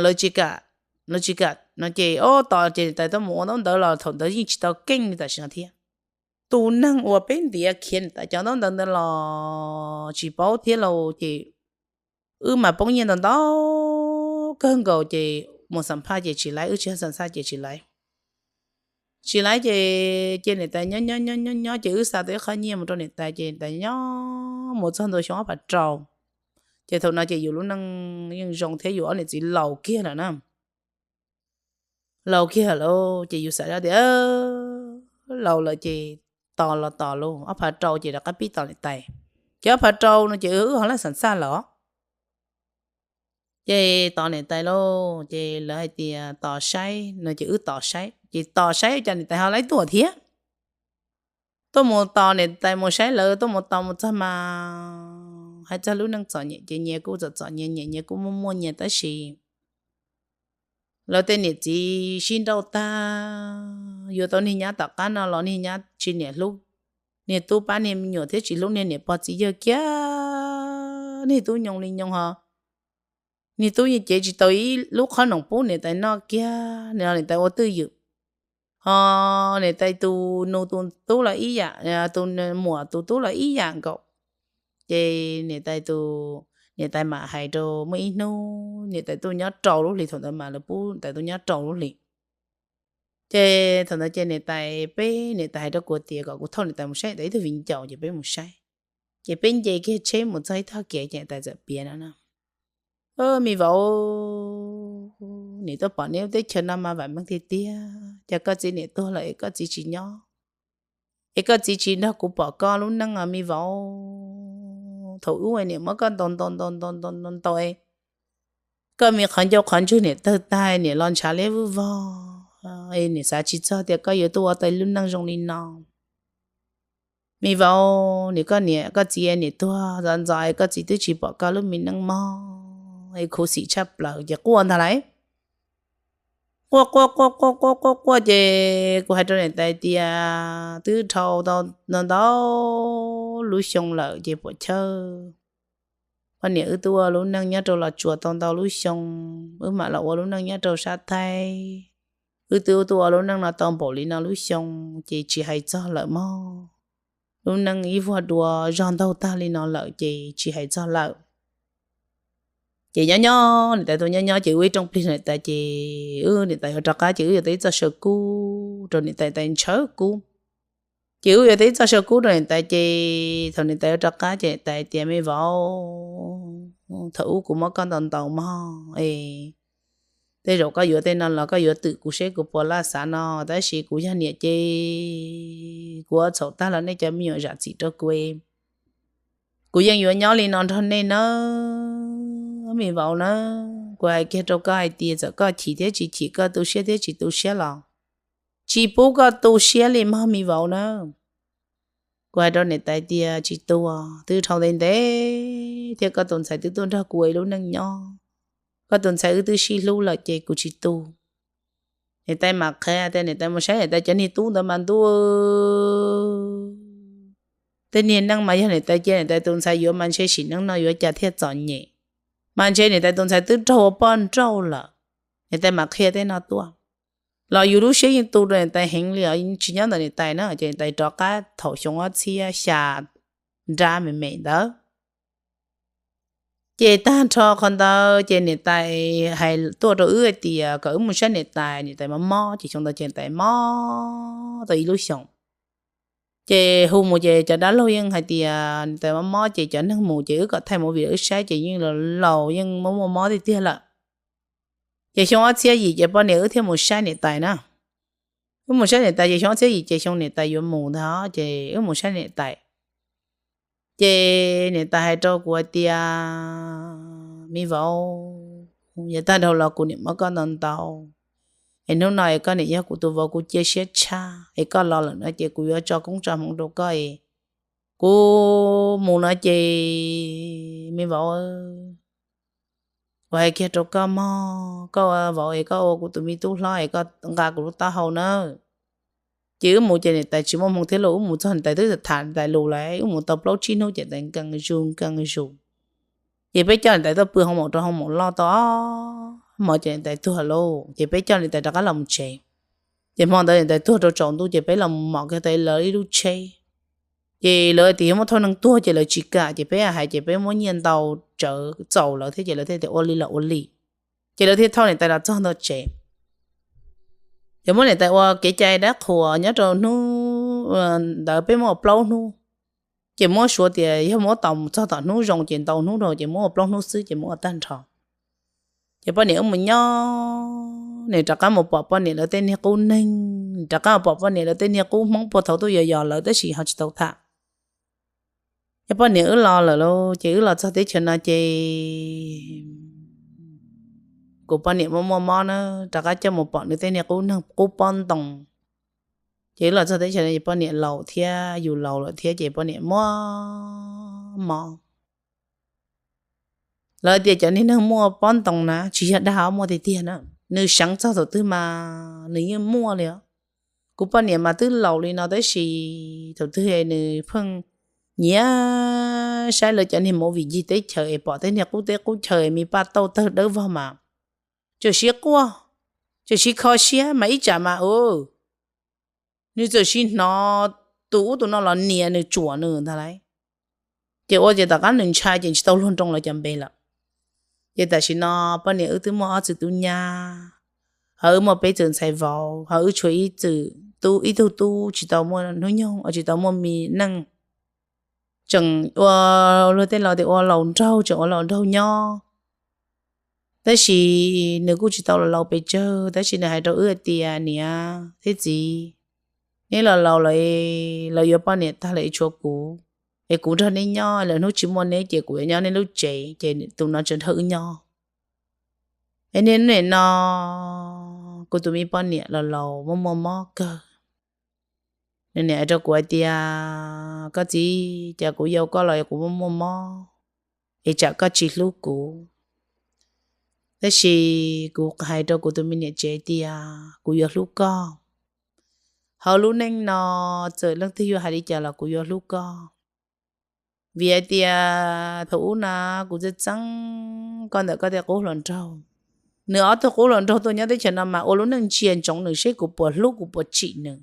lawv tsis kam, lawv tsis kam no ces ob tos ces niam tais tuaj mus ua ntaub ntawv los thaum ntawd yeej tsis tau keej li tam sim no thiab. tus neeg uas peb ntiav khiav niam tais cov ntaub ntawv ntawd los tsis paub thiab lauj. Ces wb mas poob nyiaj ntau ntau kawg nkaus ces mus xam phaj ces tsis laiv, wb tsis xam phaj ces tsis laiv. Tsis laiv ces, ces niam tais nyob nyob nyob nyob nyob ces wb xa tau ib qho nyiaj mus rau niam tais ces niam tais nyob mus txog ntua xyoo ob phav rau. Ces thaum no ces yus lub neej yeej zoo thiab yus ob niam txiv laus kiag lawm na. Laus kiag lawm ces yus xav zoj tias laus lawm ces tos los tos lauj, ob phav rau ces rov qab pib tos niam tais. Ces ob phav rau no ces wb ho laj xam phaj lawm. Ces tos niam tais lauj, ces lawv hais tias tos saib no ces wb tos saib, ces tos saib cas niam tais ho laiv tuaj thiab. Tuaj mus tos niam tais mus saib lawv, tuaj mus tos mus txog mas hais txog lub neej txom nyem ces nyias kuj txom txom nyem, nyias nyias kuj muaj muaj nyias tab sis lawv tej niam txiv sib nrauj tag, yuav tau niag nyab tom qab no los niag nyab tsis niam hlub niag tub, pab niag me nyuam thiab tsis hlub niag niam pog txiv yawg kiag. Niag tub nyoos li nyoos ho niag tub yeej cev tsis tau ib lub qhob noom pub niam tais noj kiag, niam tais ua twj ywm. Ho niam tais tus nus tus tub los ib yam, tus muam tus tub los ib yam nkaus. Ces niam tais tus, niam tais mam hais rau, muaj ib hnub niam tais tuaj nyob rau lub hlis, thaum ntawd mas lawv pub niam tais tuaj nyob rau lub hlis. Ces thaum ntawd ces niam tais, peb niam tais hais rau kuv tias kom kuv thauj niam tais mus saib niam tais ib tug viv ncaus, ces peb mus saib. Ces peb nce kiag tsheb mus txog ib tog kev ces niam tais txawm piav no na: Me vauv, niam tuaj pom neb lub teb chaws no mas vam meej tiag tiag, cas koj txiv niam tuag lawm es koj txiv tsis nyob, es koj txiv tsis nrog kuv pom koj lub neej os me vauv. Thaum ub niam muab koj ntaus ntaus ntaus ntaus ntaus ntaus ntaus es koj me qhov ncauj qhov ntswg niam tawg tag, niam los ntshav liab vog, es niam xav tsis txog tias koj yuav tuaj ua tau lub neej zoo li no. Me vauv, niam koj niam koj txiv niam tuag ntxov ntxov es koj txiv twb tsis pom koj lub me neej mog, es khuv xim tshaj plaws. Ces quaj ntag lauj. Quaj quaj quaj quaj quaj quaj quaj ces kuv hais rau niam tais tias twb dhau tau ntau ntau lub xyoo lawm ces puam chawj, poj niam wb twb ua lub neej nyob rau Los Tsuas tau ntau lub xyoo, wb mam los ua lub neej nyob rau sab Thaib. Wb twb tuaj ua lub neej no tau npaum li no lub xyoo, ces tsis hais txog lawm mog. Lub neej ib vuag dua zog ntaug tag li no lawm ces tsis hais txog lawm. Ces nyob nyob niam tais tuaj nyob nyob ces ua ib rooj plig niam tais ces wb niam tais yuav rov qab ces wb yuav tau ib txoj saw kub rau niam tais, tais ntshaw kub. Ces wb yuav tau ib txoj saw kub rau niam tais ces thaum niam tais yuav rov qab ces niam tais tias me vauv, thaum ub kuv muab koj ntaus ntaus mog es tej zaum koj yuav tej no los koj yuav twm kuv seb kuv puas laj xav no, tab sis kuv yog niam ces kuv ua txhaum tag los nej cov me nyuam zam txim rau kuv. Kuv yeej yuav nyob li no nrog nej nawb me vauv na. Kuv hais kiag rau koj hais tias txawm koj chim thiab tsis chim, koj tu siab thiab tsis tu siab los tsis pub koj tu siab li mog me vauv na. Kuv hais rau niam tais tias tsis tu, twb dhau ntev ntev thiab koj tus ntxhais twb tuaj nrog kuv ua ib lub neej nyob, koj tus ntxhais wb twb sib hlub lawm ces kuv tsis tu. Niam tais mam qhia tias niam tais mus saib niam tais cov niag tub ntawd mas ntuj, tej niag neej mas yog niam tais cia niam tais tus ntxhais yuav mas ntshe sim neej no yuav cas thiaj txom nyem, mas ntshe niam tais tus ntxhais twb raug ua poj nrauj lawm. Niam tais mam qhia tej no tuaj, los yus lub siab yeej tu rau niam tais heev li os, tsis nyob ntawm niam tais na. Ces niam tais rov qab thaum xyoo ob txhiab xya nrab me me ntawd. Ces tag nrho qhov ntawd ces niam tais hais tuaj rau wb hais tias kom wb mus saib niam tais, niam tais mob mob ces xyoo ntawd ces niam tais mob tau ib lub xyoos. Ces hu mus ces cov dab laug yeej hais tias niam tais mob mob ces cov neeg mus ces wb kom thaij movie wb saib ces yeej laus laus yeej muaj muaj mob tiag tiag lawm. Ces xyoo ob txhiab yim ces poj niam wb thiaj mus saib niam tais na. Wb mus saib niam tais ces xyoo ob txhiab yim ces xyoo niam tais yuav mus ntag ces wb mus saib niam tais. Ces niam tais hais rau kuv hais tias me vauv, yav tag dhau los kuv niam muab koj ntaus ntaus, es hnub no es koj niam yog kuv tus vauv kuv cia siab tshaj, es koj los lawm no ces kuv yuav tso koob tso hmoov rau koj es kuv mus no ces me vauv, kuv hais kiag rau koj mog, koj ua vauv es koj ua kuv tus me tub hlob es koj nqa kuv lub taub hau nawb. Ces wb mus ces niam tais tsis muaj hmoo thiab los wb mus txog niam tais twb tham niam tais lus lawm, wb mus tau plaub tsib hnub ces niam tais nkees zus nkees zus. Ces peb coj niam tais tuaj pw hoo maum rau hoo maum loj tau ob hmo ces niam tais tuag lauj, ces peb coj niam tais rov qab los mus tsev. Ces hmo ntawd niam tais tuag rau tsaus ntuj ces peb los mom kiag tau lawv ib lub tsheb. Ces lawv tias yog muaj thaj neeg tuag ces lawv tsis kam, ces peb hais ces peb muab nyiaj ntau tsawv txaus lawv thiab, ces lawv thiaj tias ua li los ua li. Ces lawv thiaj thauj niam tais los txog ntawm tsev. Ces muab niam tais ua kev cai dab qhuas nyob rau hnub ntawd peb muab ua plaub hnub. Ces muab suav tias yog muab tos txog tom hnub zoo ces ntau hnub rau ces muab ua plaub hnub xwb ces muab ua tag nrho. Ces poj niam wb mus nyob, nws rov qab mus pom poj niam lawv tej niag qub neeg, rov qab mus pom poj niam lawv tej niag qub hmoob puag thaum tuaj yos yos lawv tab sis ho tsis tau tham. Ces poj niam wb los lawm lauj, ces wb los txog teb chaws no ces kuv poj niam muaj muaj mob na, rov qab coj mus pom nws tej niag qub neeg qub pob ntoo. Ces wb los txog teb chaws no ces poj niam laus thiab yus laus lawm thiab ces poj niam muaj mob. Lawv tias cov niag neeg muaj pob ntoo na tsis yog dag, muaj tiag tiag na. Nws seev txog thaum twg mas nws yeej muaj li os. Kuv poj niam mas twb laus li no tab sis thaum twg nws pheej nyiam saib lawv cov niag movie ncig teb chaws es pom tej niag qub teb qub chaw es me paj tauj tawg dawb vog mas txawm siab quaj, txawm siab kho siab mas ib tsam mas nws txawm siab hnov tus ub tus no los nias nws tsuam nws ntag lauj. Ces ua ces tom qab nws ntshai ces tsis tau luag nroo lawv cov npe lawm. Ces tam sim no poj niam wb twb muaj ob txwm tub nyab, ho wb muaj peb txwm ntxhais vauv, ho wb tshuav ib txwm tub, ib tug tub tsis tau muaj hnub nyoog, tsis tau muaj me neej. Tseem ua luag tej laus tias ua laus nraug, tseem ua laus nraug nyob. Tab sis nws kuj tsis tau los laus pes tsawg, tab sis nws hais rau wb hais tias niam thiab txiv, neb los laus lawm, lawv yuav poj niam tag lawm es tshuav kuv, es kuv nrog neb nyob, lwm hnub tsis muaj neb ces kuv yuav nyob neb lub tsev, ces tus no tseem nrog wb nyob. Es niaj hnub no kuv tus me poj niam los laus muaj muaj mob kawg. Nws niam hais rau kuv hais tias koj txiv, cas kuv yau koj los kuv muaj muaj mob, es tsam koj tsis hlub kuv. Tab sis kuv hais rau kuv tus me niam tsev tias kuv yuav hlub koj. Hauv lub neej no txawm leej twg yuav hais li cas los kuv yuav hlub koj. Vim hais tias thaum ub na kuv txeeb txeeb koj ntawm koj tej qub hluas nraug. Nws ob tug qub hluas nraug tuaj nyob teb chaws no mas ua lub neej ntsia ntsoov nws seb kuv puas hlub kuv puas tsim nws.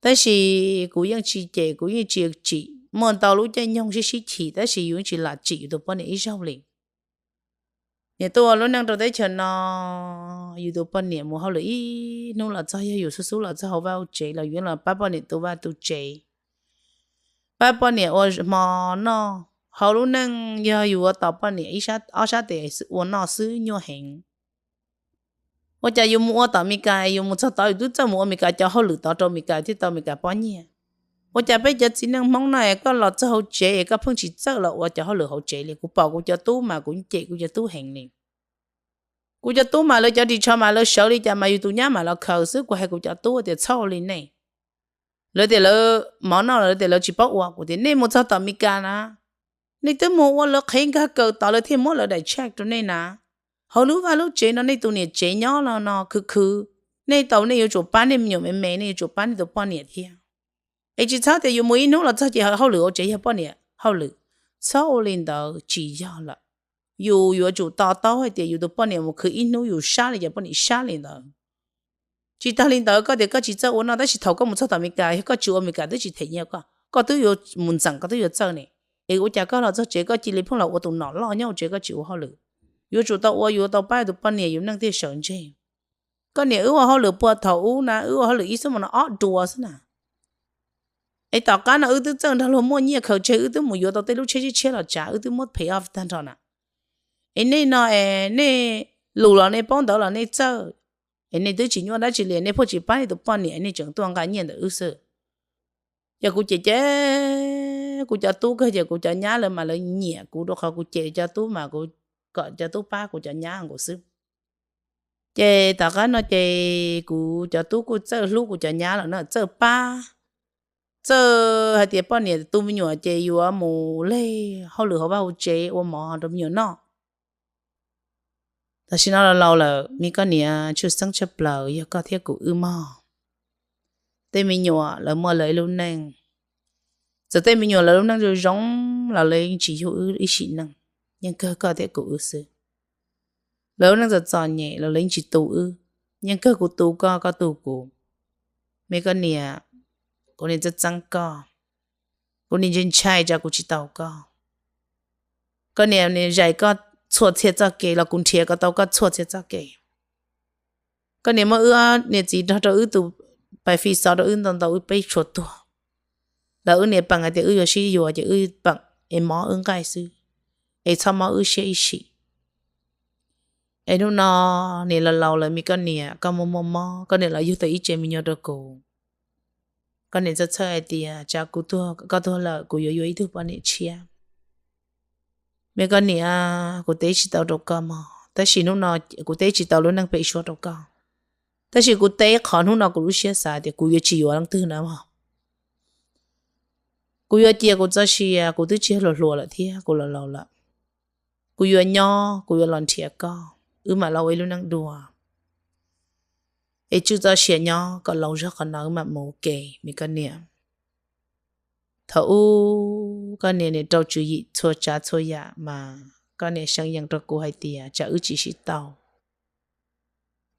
Tab sis kuv yeej tsis cem, kuv yeej tsis tsim, muaj ntau lub caij nyoog sib sib chim tab sis yus yeej tsis lam tsim yus tus poj niam ib zaug li. Niam tuaj ua lub neej rau teb chaws no, yus tus poj niam mus hauj lwm ib hnub los txog, yog yus xub xub los txog hauv vaj hauv tsev los yus los pab poj niam tu vaj tu tsev, pab poj niam ua hmo noj. Hauv lub neej yog yus ua tos poj niam ib sab ob sab tes ua noj xwb nyuaj heev. Ua cas yus mus ua tom Mes Kas, yus mus txog tod yus twb txawj mus ua Mes Kas cov hauj lwm tod rau Mes Kas thiaj tau Mes Kas pob nyiaj. Ua cas peb cov txiv neej Hmoob no es koj los txog hauv tsev es koj pheej tsis txawj los ua cov hauj lwm hauv tsev li? Kuv pom kuv cov tub mas kuv cem kuv cov tub heev li. Kuv cov tub mas lawv cov ris tsho mas lawv sawv li cas mas yus tus nyab mam los khaws xwb. Kuv hais kuv cov tub tias txhob ua li nej. Lawv tias lawv mov noj los lawv tias lawv tsis paub ua. Kuv tias nej mus txog tom Mes Kas na, nej twb mus ua lawv qhev nkag kaws tod lawv thiaj muab lawv daim check rau nej na. Hauv lub vaj lub tsev no nej tus niam tsev nyob los no khwv khwv, nej tau nej yuav tsum pab nej me nyuam me me, nej yuav tsum pab nej tus poj niam thiab. Es tsis txhob tias yus mus ib hnub los txog ces hauj lwm hauv tsev yog poj niam hauj lwm. Txhob ua li ntawd, tsis yog lawm. Yus yuav tsum to taub hais tias yus tus poj niam mus khwv ib hnub yus sab li cas poj niam sab li ntawd. Tsis tag li ntawd koj tias koj tsis txawj ua noj tab sis thaum koj mus txog tom Mes Kas yog koj tsis ua Mes Kas twb tsis them nyiaj koj, koj twb yuav mus ntxeem koj twb yuav txawj ne. Es ua cas koj los txog tsev koj cia li pheej los ua tus nom loj nyob hauv tsev koj tsis ua hauj lwm? Yuav tsum tau ua, yuav tau pab tus poj niam yus neej thiaj sawv ntseg. Koj niam wb ua hauj lwm puag thaum ub na, wb ua hauj lwm ib xuab moos no ob dua xwb na. Es tom qab no wb twb txawj nrog luag muaj nyiaj khaws tseg, wb twb mus yuav tau tej lub tsheb tshiab tshiab los tsav, wb twb muab pay off tag nrho na. Es nej no es nej lus los nej paub ntawv los nej txawj, es nej twb tsis nyuaj dab tsi li, nej pheej tsis pab nej tus poj niam, nej tseem tuaj nqa nyiaj ntawm wb xwb. Ces kuv cem cem kuv cov tub kawg, ces kuv cov nyab lawv mas lawv nyiam kuv rau qhov kuv cem cov tub mas kuv kom cov tub pab kuv cov nyab nkaus xwb. Ces tom qab no ces kuv cov tub kuj txawj hlub kuv cov nyab lawm na, txawj pab, txawj hais tias poj niam tu me nyuam ces yuav mus leg hauj lwm hauv vaj hauv tsev ua mov rau me nyuam noj. Tam sim no los laus lawm, me koj niam, tshwj xeeb tshaj plaws yog koj thiab kuv wb mog. Tej me nyuam lawv muaj lawv ib lub neej. Txawm tej me nyuam lawv lub neej zoo zoo los lawv yeej tsis yug wb ib sim neej, yeej kawg koj thiab kuv wb xwb. Lawv lub neej txom txom nyem los lawv yeej tsis tu wb. yeej kawg kuv tu koj, koj tu kuv. Me koj niam, kuv niam txeeb txeeb koj, kuv niam ntshai ntshai tsam kuv tsis tau koj. Koj niam, niam zais koj txhua txhia txoj kev los kuv nrhiav kom tau koj txhua txhia txoj kev. Koj niam muab wb niam txiv nrog rau wb tus pais fi xov rau wb ntau ntau wb peb tshuav tuag, los wb niam peem hais tias wb yuav sib yuav ces wb peem es mob wb nqaij xwb, es txhob mob wb siab ib sim. Es hnub no niam los laus lawm me koj niam, koj muaj muaj mob koj niam los yug tau ib tsev me nyuam rau kuv. Koj niam txhawj txhawj hais tias tsam kuv tuag, koj tuag lawm kuv yuav yuav ib tug poj niam tshiab. Me koj niam, kuv teb tsis tau rau koj mog, tab sis hnub no kuv teb tsis tau lub neej pem suab rau koj, tab sis kuv teb qhov hnub no kuv lub siab xav tias kuv yuav tsis yuav leej twg na mog. Kuv yuav cia kuv txoj sia, kuv twb tsis yog hluas hluas lawm thiab, kuv los laus lawm. Kuv yuav nyob, kuv yuav los nrhiav koj, wb mam los ua ib lub neej dua. Es tswj txoj sia nyob kom laus zog qhov no wb mam mus ua ke me koj niam. Thaum ub koj niam niam rau tswv yim txhua tsav txhua yam mas koj niam seev yees rau kuv hais tias tsam wb tsis sib tau,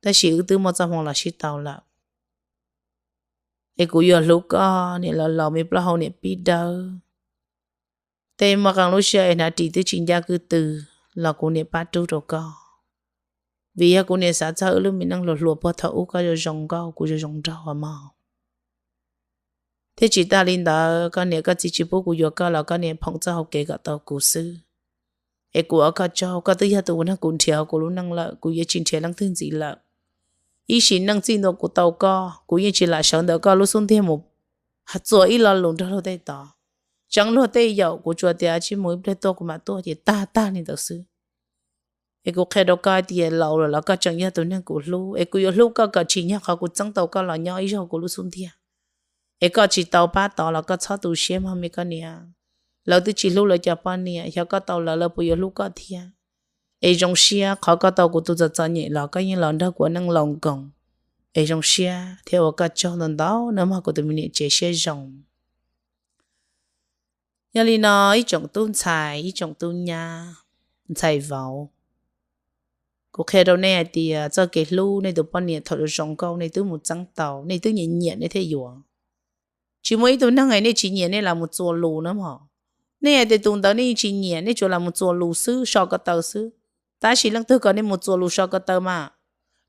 tab sis wb twb muaj txoj hmoo los sib tau lawm. Es kuv yuav hlub koj, niam los laus me plaub hau niam pib dawb. Tej muaj qee lub sij hawm es hnav ris twb tsis ncaj kwj tw los kuv niam pab rub rau koj. Vim yog kuv niam xav txog wb lub me neej hluas hluas puag thaum ub koj zoo zoo nkauj kuv zoo zoo nraug mog. Thiab tsis tas li ntawd koj niam koj txiv tsis pub kuv yuav koj los koj niam phoom txoj hau kev kom tau kuv xwb. Es kuv ua koj tsaug, koj twb yog tus neeg kuv nrhiav hauv kuv lub neej lawm, kuv yuav tsis nrhiav leej twg ntxiv lawm. Ib sim neej txij ntua kuv tau koj, kuv yeej tsis lam sawv ntawm koj lub xub ntiag mus txuas ib lo lus nrog luag tej tod. Tseev luag tej yaum kuv tsuas tias tsis mus ib pliag tuaj kuv mam tuaj ces tag tag li ntawd xwb. Es kuv qhia rau koj hais tias laus lawm los koj tseem yog tus neeg kuv hlub, es kuv yuav hlub koj kom tsim nyog qhov kuv txeeb tau koj los nyob ib zaug kuv lub xub ntiag. Es koj tsis tau pab tod los koj txhob tu siab mog me koj niam. Lawv twb tsis hlub lawv cov poj niam, xyov koj tau lawv lawv puas yuav hlub koj thiab. Es zoo siab qhov koj tau kuv tus txom txom nyem los koj yeej los nrog kuv ua neej laus nkoos. Es zoo siab thiab ua koj tsaug ntau ntau nawb mog kuv tus me niam tsev siab zoo. Yog li no ib tsoom tub ntxhais ib tsoom tub nyab, ntxhais vauv, kuv qhia rau nej hais tias txoj kev hlub nej tus poj niam thaum zoo zoo nkauj nej twb mus txeeb tau, nej twb nyiam nyiam nej thiaj yuav. Tsis muaj ib tug neeg es nej tsis nyiam nej lam mus txuas lus na mog. Nej hais tias tus ntawd nej yeej tsis nyiam nej tsuas lam mus txuas lus xwb so ko taw xwb. Tab sis leej twg kom nej mus txuas lus so ko taw mas,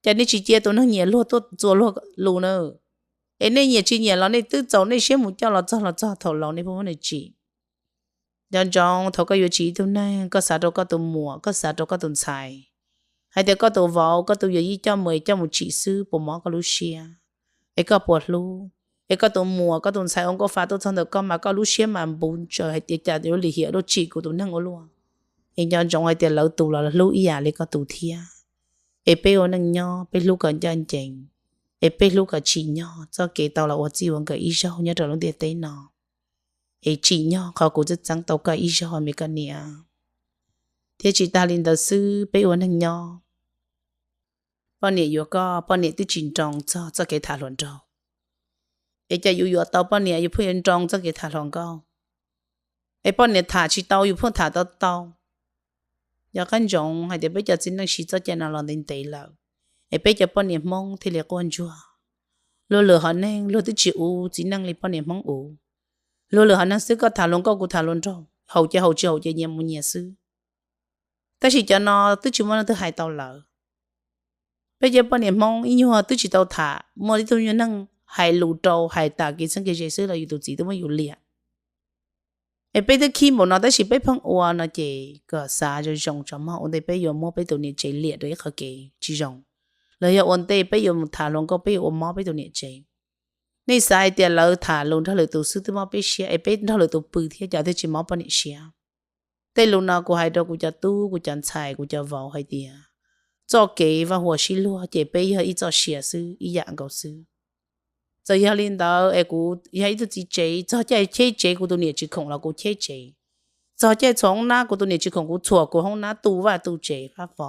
cas nej tsis cia tus neeg nyiam luag tuaj txuas luag lus na? Es nej nyiam tsis nyiam los nej twb txaus nej siab mus coj los txog los txog thaum laus nej pheej muab nws tsim. Nco ntsoov thaum koj yuav tsim ib tug neeg koj xav rau koj tus muam, koj xav rau koj tus ntxhais, hais tias koj tus vauv koj tus yawm yij coj mus es coj mus tsim xwb puas mob koj lub siab? Es koj puas hlub? Es koj tus muam koj tus ntxhais ua nkauj fa tuaj txog ntawm koj mas koj lub siab mas npuv ntsaws hais tias cas yuav lim hiam luaj tsim kuv tus neeg ua luaj. Es nco ntsoov hais tias lawv tus los hlub ib yam li koj tus thiab. Es peb ua neej nyob peb hlub kom ncaj ncees, es peb hlub kom tsim nyog txoj kev tau los ua txij ua nkawm ib zaug nyob rau lub ntiaj teb no. Es tsim nyog qhov kuv txeeb txeeb tau koj ib zaug me koj niam. Thiab tsis tas li ntawd xwb peb ua neeg nyob, poj niam yuav koj poj niam twb tsis nroo txog txoj kev tham hluas nraug. Es cas yus yuav tau poj niam yus pheej yuav nroo txoj kev tham hluas nkauj? Es poj niam tham tsis tau yus pheej tham tau tau. Yog qab ntsoov hais tias peb cov txiv neej siv txoj cai no los ntev ntev lawm, es peb cov poj niam Hmoob thiaj li quaj ntsuag. Luag lwm hom neeg luag twb tsis ua txiv neej li poj niam Hmoob ua. Luag lwm hom neeg xwb koj tham hluas nkauj kuv tham hluas nraug, haum ces haum tsis haum ces nyias mus nyias xwb. Tab sis cov no twb tsis muaj leej twg hais tau lawv. Peb cov poj niam Hmoob ib nyuag twb tsis tau tham, muaj ib tug nyuag neeg hais lus rau hais tas kev txheeb kev ze xwb los yus tus txiv twb muab yus liam. Es peb twb khib npaum no tab sis peb pheej ua no ces kom xav zoo zoo tso mog, ua ntej peb yuav muab peb tus niam tsev liam rau ib qho kev tsis zoo, los yog ua ntej peb yuav mus tham hluas nkauj peb yuav ua mob peb tus niam tsev. Nej xav hais tias lawv tham lus nrog lwm tus xwb twb mob peb siab es peb nrog lwm tus pw thiab cas thiaj tsis mob poj niam siab? Tej lus no kuv hais rau kuv cov tub kuv cov ntxhais kuv cov vauv hais tias txoj kev vaj huam sib luag ces peb yog ib txoj sia xwb ib yam nkaus xwb. Txawm yog li ntawd es kuv yog ib tug txiv tsev, txog caij cheb tsev kuv tus niam tsis khoom los kuv cheb tsev, txog caij txhuam hoob nab kuv tus niam tsis khoom kuv txhuam kuv hoob nab tu vaj tu tsev fab fo,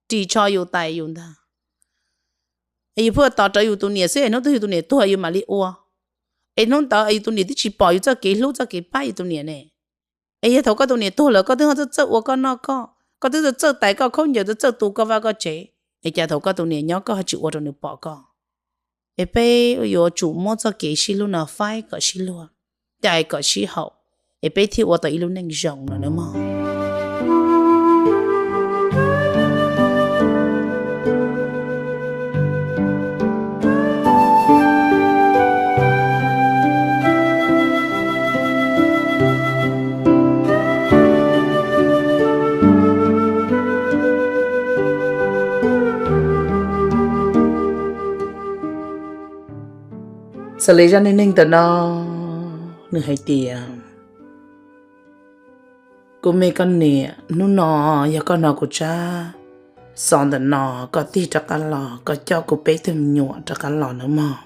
ris tsho yus tais yus ntag. Es yus pheej tos rawv yus tus niam xwb es hnub twg yus tus niam tuag yus mam li ua. Es hnub ntawd yus tus niam twb tsis pom yus txoj kev hlub txoj kev pab yus tus niam ne. Es yog thaum koj tus niam tuag lawm koj twb ho txawj txawj ua koj noj koj, koj twb txawj txawj tais koj khaub ncaws, txawj txawj tu koj vaj koj tsev, Es cas thaum koj tus niam nyob koj ho tsis ua rau nws pom koj? Es peb yuav tsum muab txoj kev sib hlub no faib kom sib luag, cais kom sib haum, es peb thiaj ua tau ib lub neej zoo no nawb mog. Xws li zaj neej neeg ntawm no, nws hais tias, kuv me koj niam, hnub no yog koj hnov kuv tsab xov ntawm no, koj tig rov qab los, koj coj kuv peb tug me nyuam rov qab los nawb mog.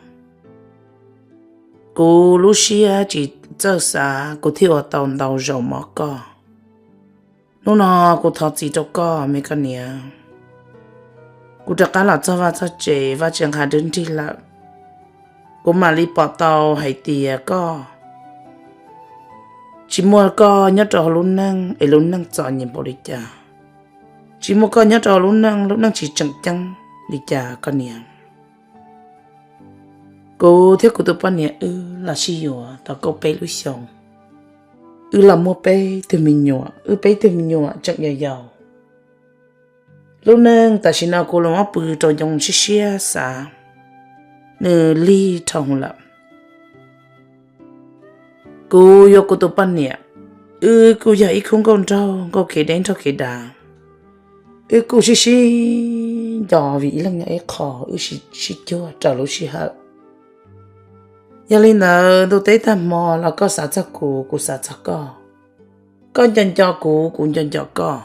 Kuv lub siab tsis txawj xav, kuv thiaj ua tau ntau zaus mov koj. Hnub no kuv thov txim rau koj me koj niam. Kuv rov qab los txog vaj txog tsev, vaj tsev nqa dub nrig lawm. Kuv mam li pom tau hais tias koj tsis muaj koj nyob rau hauv lub neej es lub neej txom nyem npaum li cas. Tsis muaj koj nyob rau hauv lub neej, lub neej tsis tseem ceeb li cas koj niam. Kuv thiab kuv tus poj niam wb los sib yuav tau kaum peb lub xyoos. Wb los muaj peb tug me nyuam, wb peb tug me nyuam tseem yau yau. Lub neej tam sim no kuv los muab pw rau ncoo siab siab xav, nws lig dhau lawm. Kuv yuav kuv tus poj niam, wb kuj yog ib khub nkauj nraug, nkauj kev deb nraug kev dav. Wb kuj sib sib nco vim ib leeg nyob ib qho, wb sib cuag raws lub sij hawm. Yog li ntawd ntuj teb tag hmo los koj xav txog kuv, kuv xav txog koj. Koj nco nco kuv, kuv nco nco koj.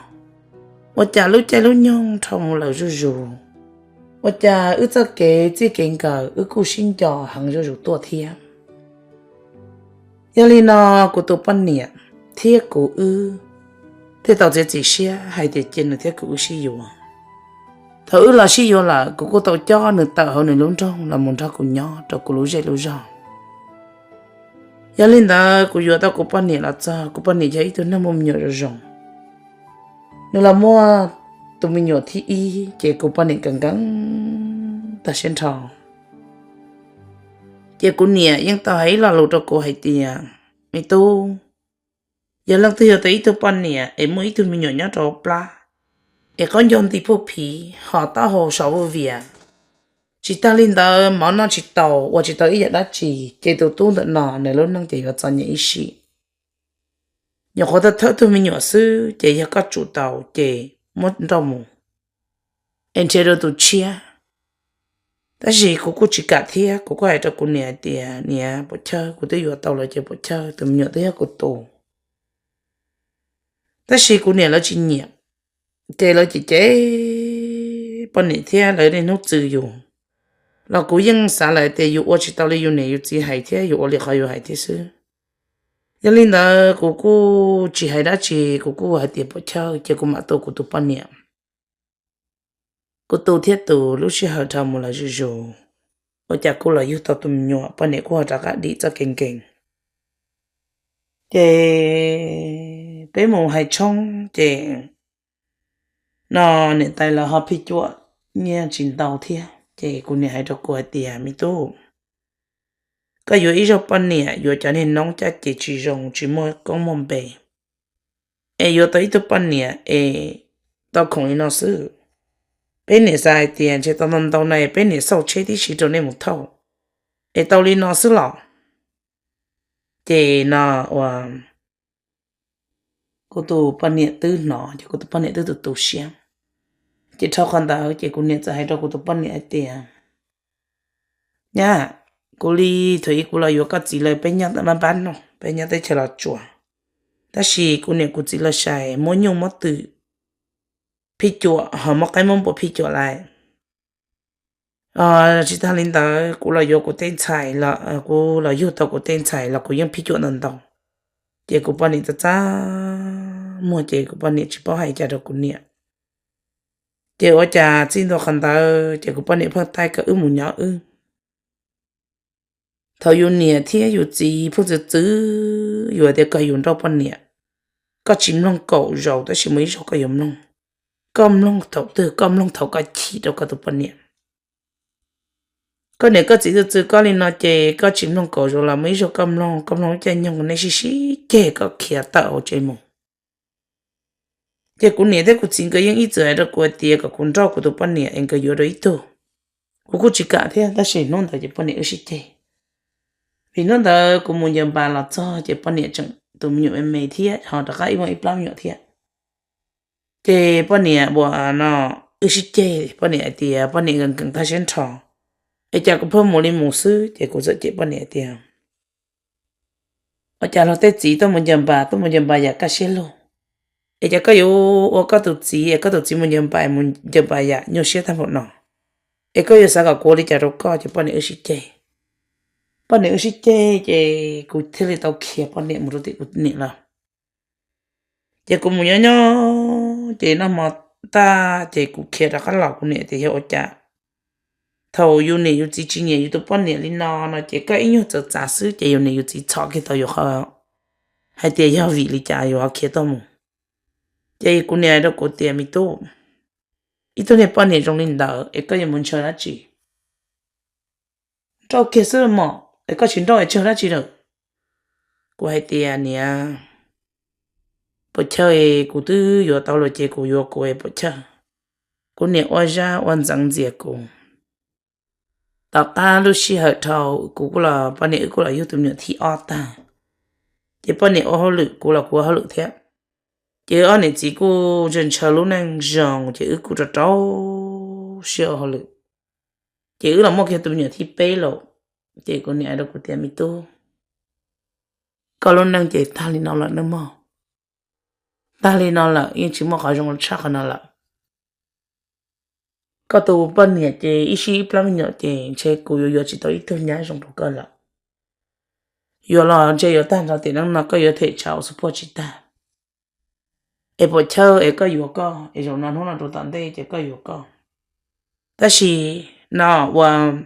Ua cas lub caij lub nyoog dhau mus lawm zuj zus, ua cas wb txoj kev txij kev nkawm wb kuj sib nco heev zuj zus tuaj thiab. Yog li no kuv tus poj niam thiab kuv wb thiaj tau txiav txim siab hais tias cia nws thiab kuv wb sib yuav. Thaum wb los sib yuav lawm kuv kuj tau coj nws tawm hauv nws lub nroog los mus nrog kuv nyob rau kuv lub zej lub zog. Yog li ntawd kuv yuav tau kuv poj niam los txog, kuv poj niam yog ib tug neeg muaj me nyuam zoo zoo. Nws los muaj tus me nyuam thib ib ces kuv poj niam kawm nkees tag siab nrho. Ces kuv niam yeej tau hais ib lo lus rau kuv hais tias, me tub, yog leej twg yuav tau ib tug poj niam es muaj ib tug me nyuam nyob rau plab, es qaub ncaug nti phuj phiv, ho taub hau sov vuj vias, tsis tag li ntawd mov noj tsis tau, ua tsis tau ib yam dab tsi, ces tus tub ntawm no nws lub neej ces yuav txom nyem ib sim. Nyuam qhuav tau thawb tug me nyuam xwb ces yog koj tsum tau ces muab nrauj mus es nrhiav rau tus tshiab. Tab sis kuv kuj tsis kam thiab, kuv kuj hais rau kuv niam hais tias, niam, puas chawj, kuv twb yuav tau lawm ces puas chawj, tus me nyuam twb yog kuv tus. Tab sis kuv niam lawv tsis nyiam, ces lawv cem cem poj niam thiab lawv niaj hnub txwv yus, los kuv yeej xav lawm tias yus ua tsis tau li yus niam yus txiv hais thiab yus ua li qhov yus hais thiab xwb. Yog li ntawd kuv kuj tsis hais dab tsi, kuv kuj hais tias puas chawj ces kuv mam tu kuv tus poj niam. Kuv tu thiab tu lub sij hawm dhau mus lawm zuj zus, ua cas kuj los yug tau tus me nyuam, poj niam kuj ho rov qab dim txoj kev nkees. Ces peb mus hais tshoob ces no niam tais lawv ho phij cuam nyiaj tsis ntau thiab, ces kuv niam hais rau kuv hais tias, me tub, koj yuav ib zaug poj niam yuav cov niag noob caj ces tsis zoo, tsis muaj koob muaj npe, es yuav tau ib tug poj niam es tau khoom li no xwb. Peb niam xav hais tias ntshe tau ntau ntau no es peb niam xauj tsheb tib si rau nej mus thauj, es tau li no xwb los. Ces no ua kuv tus poj niam twb hnov ces kuv tus poj niam twb tu tu siab. Ces dhau qhov ntawd ces kuv niam txawm hais rau kuv tus poj niam hais tias, nyab, kuv li thaum ub kuv los yuav koj txiv lawm peb nyob teb pab no, peb nyob teb chaws Los Tsuas, tab sis kuv niam kuv txiv lawv sai muab nyuj muab twm phij cuam ho muab qaib muab npua phij cuam lawm. Tsis tag li ntawd kuv los yuav kuv tej ntxhais, kuv los yug tau kuv tej ntxhais los kuv yeej phij cuam ntau ntau. Ces kuv poj niam txaj txaj muag ces kuv poj niam tsis paub hais cas rau kuv niam. Ces ua cas txij ntua qhov ntawd ces kuv poj niam pheej taij kom wb mus nyob wb. Thaum yus niam thiab yus txiv pheej txwv txwv yus tias kom yus nrauj poj niam, koj tsis mloog kaum zaus tab sis muaj ib zaug koj yuav mloog. koj mloog thaum twg, koj mloog thaum koj chim rau koj tus poj niam. Koj niam koj txiv txwv txwv koj li no ces koj tsis mloog kaum zaus los muaj ib zaug koj mloog, koj mloog lub caij nyoog nej sib sib ceg koj khiav tawm hauv tsev mus. Ces kuv niam thiab kuv txiv nkawd yeej ib txwm hais rau kuv hais tias kom kuv nrauj kuv tus poj niam es nkawd yuav dua ib tug. Kuv kuj tsis kam thiab, tab sis hnub ntawd ces poj niam wb sib ceg. Vim hnub ntawd kuv mus ncaws npas los txog ces poj niam tseem tus me nyuam me me thiab ho rov qab ib muaj ib plab me nyuam thiab. Ces poj niam uas no wb sib ceg, poj niam hais tias poj niam nkees nkees tag siab nrho, es cas kuv pheej mus li mus xwb. Ces kuv txawm cem poj niam hais tias, ua cas luag tej txiv tuaj mus ncaws npas, tuaj mus ncaws npas yam kaj siab lug, es cas koj yuav ua koj tus txiv es koj tus txiv mus ncaws npas, mus ncaws npas yam nyuaj siab tag npaum no, es koj yuav xav kom kuv ua li cas rau koj? Ces poj niam wb sib ceg. Poj niam wb sib ceg ces kuv thiaj li tau khiav poj niam mus rau tim kuv niam lawm. Ces kuv mus nyob nyob ces noj hmo tag ces kuv khiav rov qab los, kuv niam tias yog ua cas thaum yus niam yus txiv tsis nyiam yus tus poj niam li no no ces koj ib nyuag txawv txav xwb ces yus niam yus txiv txhom kiag tau yus qhov hais tias yog vim li cas yus ho khiav tuaj mus. Ces kuv niam hais rau kuv tias, me tub, ib tug niag poj niam zoo li ntawd es koj yuav mus ntshaw dab tsi? Nrauj kiag xwb mog, es koj tsis nrauj es tsawg dab tsi lawm? Kuv hais tias, niam, puas chawj, kuv twb yuav tau lawm ces kuv yuav kuv es puas chawj? Kuv niam ua zaj ua ntxeev ntxias kuv. Tom qab lub sij hawm dhau kuv kuj los, poj niam wb kuj los yug tus me nyuam thib ob tag, ces poj niam ua hauj lwm, kuv los kuv ua hauj lwm thiab. Ces wb ob niam txiv kuj ntshaw ntshaw lub neej zoo ces wb kuj rau rau siab ua hauj lwm. Ces wb los muaj kiag tus me nyuam thib peb lawm. Ces kuv niam hais rau kuv tias, me tub, koj lub neej ces tag li no lawm nawb mog. Tag li no lawm, yeej tsis muaj qhov zoo tshaj qhov no lawm. Koj tus poj niam ces ib sij ib plab me nyuam ces ntshe kuv yuav yuav tsis tau ib tug nyab zoo rau koj lawm. Yuav los ntshe yuav tag nrho tiam neej no koj yuav them tshav ua xub puag tsis tag. Es puas chawj es koj yuav koj es zaum no hnub no rau tom ntej ces koj yuav koj. Tab sis no uas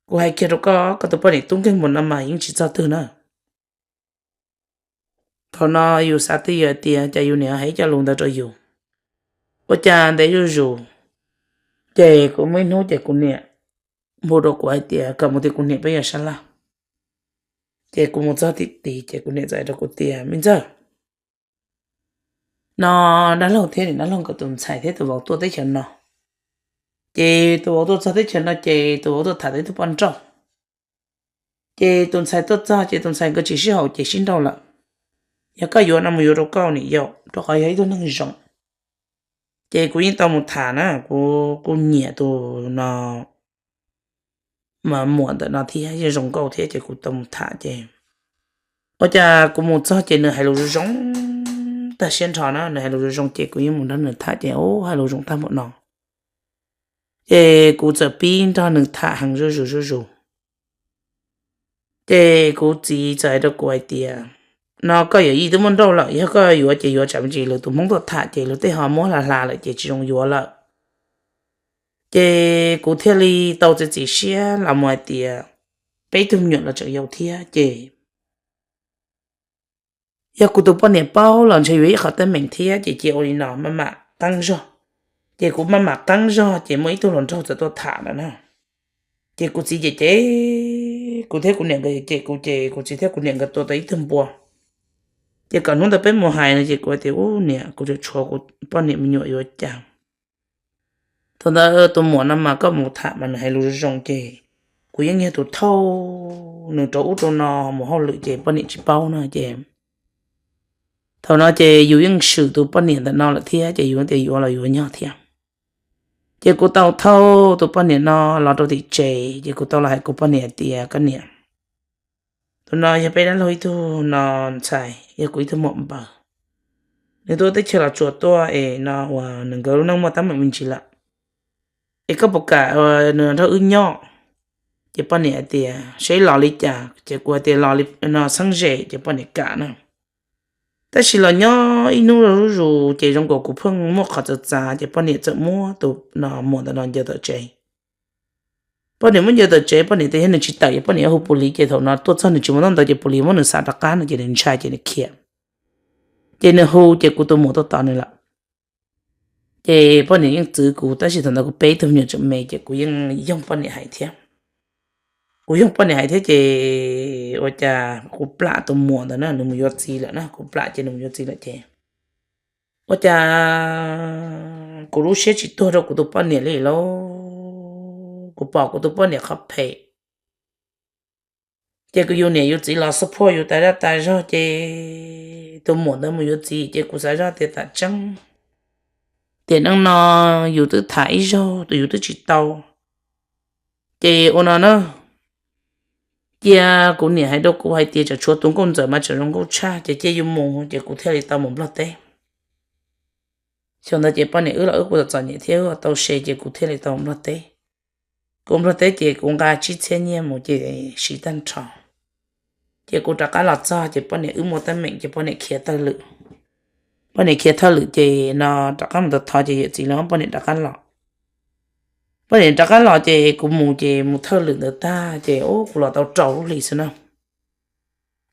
kuv hais kiag rau koj, koj tus poj niam tub nkeeg npaum no mas yeej tsis txog twg na. Thaum no yus xav twj ywm tias cas yus niam hais ib co lus ntawd rau yus, ua cas ntev zuj zus. Ces kuv muaj ib hnub ces kuv niam hu rau kuv hais tias kom mus tim kuv niam peb yog sab laj. Ces kuv mus txog tim tid ces kuv niam txawm hais rau kuv tias, me ntxawg, no dab laug thiab niam dab laug nkawd tus ntxhais thiab tus vauv tuaj teb chaws no. Ces tus vauv tuaj txog teb chaws no ces tus vauv tuaj tham tau ib tug poj nrauj. Ces tus ntxhais tuaj txog ces tus ntxhais nkawd tsis sib haum ces sib nrauj lawm. Yog koj yuav no mus yuav rau koj niam yau, rau qhov yog ib tug neeg zoo. Ces kuv yeej tau mus tham na, kuv kuj nyiam tus no, mas muam ntawm no thiab yeej zoo nkauj thiab ces kuv tau mus tham ces ua cas kuv mus txog ces nws hais lus zoo zoo tag siab nrho na, nws hais lus zoo zoo ces kuv yeej mus nrog nws tham ces hais lus zoo tag npaum no. Ces kuv txawm pib nrog nws tham heev zuj zus zuj zus. Ces kuv txiv txawm hais rau kuv hais tias, no koj yawm yij twb muaj nrauj lawm, yog koj yuav ces yuav, tsam me ntsis lawv tus Hmoob tuaj tham ces luag tej ho muab hla hla lawm ces tsis zoo yuav lawm. Ces kuv thiaj li tau txiav txim siab los mus hais tias, peb tug me nyuam los tseem yau thiab ces yog kuv tus poj niam paub los ntshe yuav ib qhov teeb meem thiab ces cia ua li no maj mam qeeb zog. Ces kuv maj mam qeeb zog ces muaj ib tug hluas nraug txawm tuaj tham lawm na. Ces kuv txiv cem cem kuv thiab kuv niam nkawd cem kuv ces kuv txiv thiab kuv niam nkawd tua tau ib tug npua. Ces kom hnub ntawd peb mus hais no ces kuv tias, ub niam, kuv tseem tshuav kuv poj niam me nyuam yuav cas. Thaum ntawd tus muam no mas koj mus tham mas nws hais lus zoo zoo ces kuv yeej yog tus thauj nws rau ub rau no mus hauj lwm ces poj niam tsis paub no ces thaum no ces yus yeej swm tus poj niam ntawm no lawm thiab ces yus tias yuav los yuav nyob thiab. Ces kuv tau thauj tus poj niam no los rau tim tsev ces kuv tau los hais kuv poj niam tias, koj niam, tus no yog peb dab laug ib tug no ntxhais, yog kuv ib tug muam npaws. Nws tuaj teb chaws Los Tsuas tuaj es no uas nws nkawd lub neej muaj teeb meem me ntsis lawm, es koj puas kam nws nrog wb nyob? Ces poj niam hais tias, seb los li cas? Ces kuv hais tias, los li no xeeb ze. Ces poj niam kam na. Tab sis los nyob ib hnub zuj zus ces zoo nkaus kuv pheej muaj qhov txawv txav ces poj niam txawm muab tus no muam ntawm no ncaws tom tsev. Poj niam muab ncaws tom tsev, poj niam tias yog nws tsis tawm ces poj niam yuav hu pus lis, ces thaum no tuaj txog nws tsis mus tau ntawd ces pus lis muab nws xam rov qab no ces nws ntshai ces nws khiav. Ces nws hu ces kuv tus muam tuaj tos nws lawm. Ces poj niam yeej txwv kuv, tab sis thaum ntawd kuv peb tug me nyuam tseem me ces kuv yeej yoog poj niam hais thiab. Kuv yoog poj niam hais thiab ces ua cas kuv plam tus muam ntawd na, nws mus yuav txiv lawm na, kuv plam ces nws mus yuav txiv lawm ces ua cas kuv lub siab tsis tuag rau kuv tus poj niam li lauj. Kuv pom kuv tus poj niam qhov phem ces kuv yus niam yus txiv los support yus tas zaj tas zog ces tus muam ntawd mus yuav txiv ces kuv xav zoj tias tam tseeb tiam neej no yus twb tham ib zaug tus yus twb tsis tau. Ces ua no na, cia kuv niam hais rau kuv hais tias tseem tshuav tus nkauj ntxawm mas tseem zoo nkauj tshaj ces cia yus mus, ces kuv thiaj li tau mus Nplog teb. Xyoo ntawd ces poj niam wb los wb kuj txom txom nyem thiab wb tau se ces kuv thiaj li tau mus Nplog teb. Kuv Nplog teb ces kuv nqa tsib txhiab nyiaj mus ces siv tag nrho. Ces kuv rov qab los txog ces poj niam wb muaj teeb meem ces poj niam khiav thawj lwm. Poj niam khiav thawj lwm ces no rov qab mus tau thov ces yawm txiv los poj niam rov qab los. Poj niam rov qab los ces kuv mus ces mus thawj lwm ntawd tag ces kuv los tau rau lub hlis xwb na.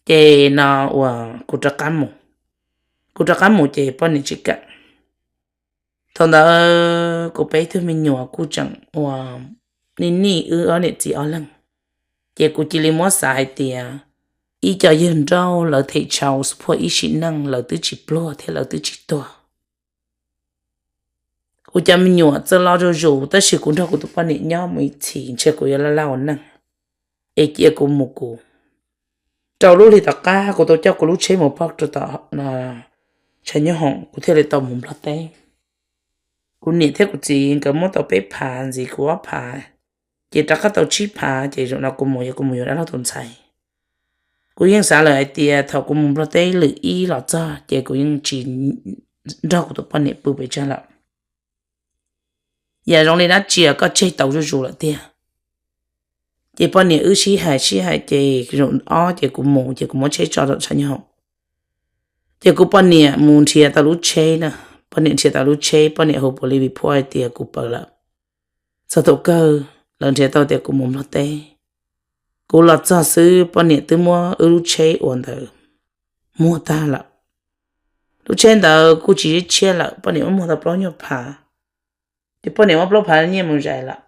Ces no uas kuv rov qab mus, kuv rov qab mus ces poj niam tsis kam. Thaum ntawd kuv peb tug me nyuam kuj tseem ua nij nij wb ob niam txiv ob leeg, ces kuv cia li muab xav hais tias ib co yawg nrauj lawv them tshau support ib sim neej lawv twb tsis pluag thiab lawv twb tsis tuag. Kuv cov me nyuam txawj loj zuj zus tab sis kuv nrog kuv tus poj niam nyob mus ib txhis ntshe kuv yuav laj laj ua neej, es cia kuv mus kuv. Rau lub hlis tom qab kuv tau coj kuv lub tsheb mus pov rau tom tshav nyob hoom kuv thiaj li tau mus Nplog teb. Kuv niam thiab kuv txiv nkawd muab tau peb phav ntxiv kuv ob phav, ces rov qab tau tsib phav ces zaum no kuv mus yog kuv mus yuav dab laug tus ntxhais. Kuv yeej xav lawm hais tias thaum kuv mus Nplog teb lwm ib los txog ces kuv yeej tsis nrog kuv tus poj niam pw pes tsawg lawm. Yam zoo li dab tsi koj tseg tau zuj zus lawm tiag. Ces poj niam wb sib hais sib hais ces zaum ob ces kuv mus ces kuv muab tsheb tso rau tshav nyob hoom. Ces kuv poj niam mus nrhiav tau lub tsheb na, poj niam nrhiav tau lub tsheb, poj niam hu police report hais tias kuv pawv lawm. Txog thaum kawg lawv nrhiav tau tias kuv mus Nplog teb. Kuv los txog xwb poj niam twb muab wb lub tsheb uas ntawd muag tag lawm. Lub tsheb ntawd kuj tsis tshiab lawm, poj niam muab muag tau plaub nyuag phav, ces poj niam muab plaub phav nyiaj mus zais lawm.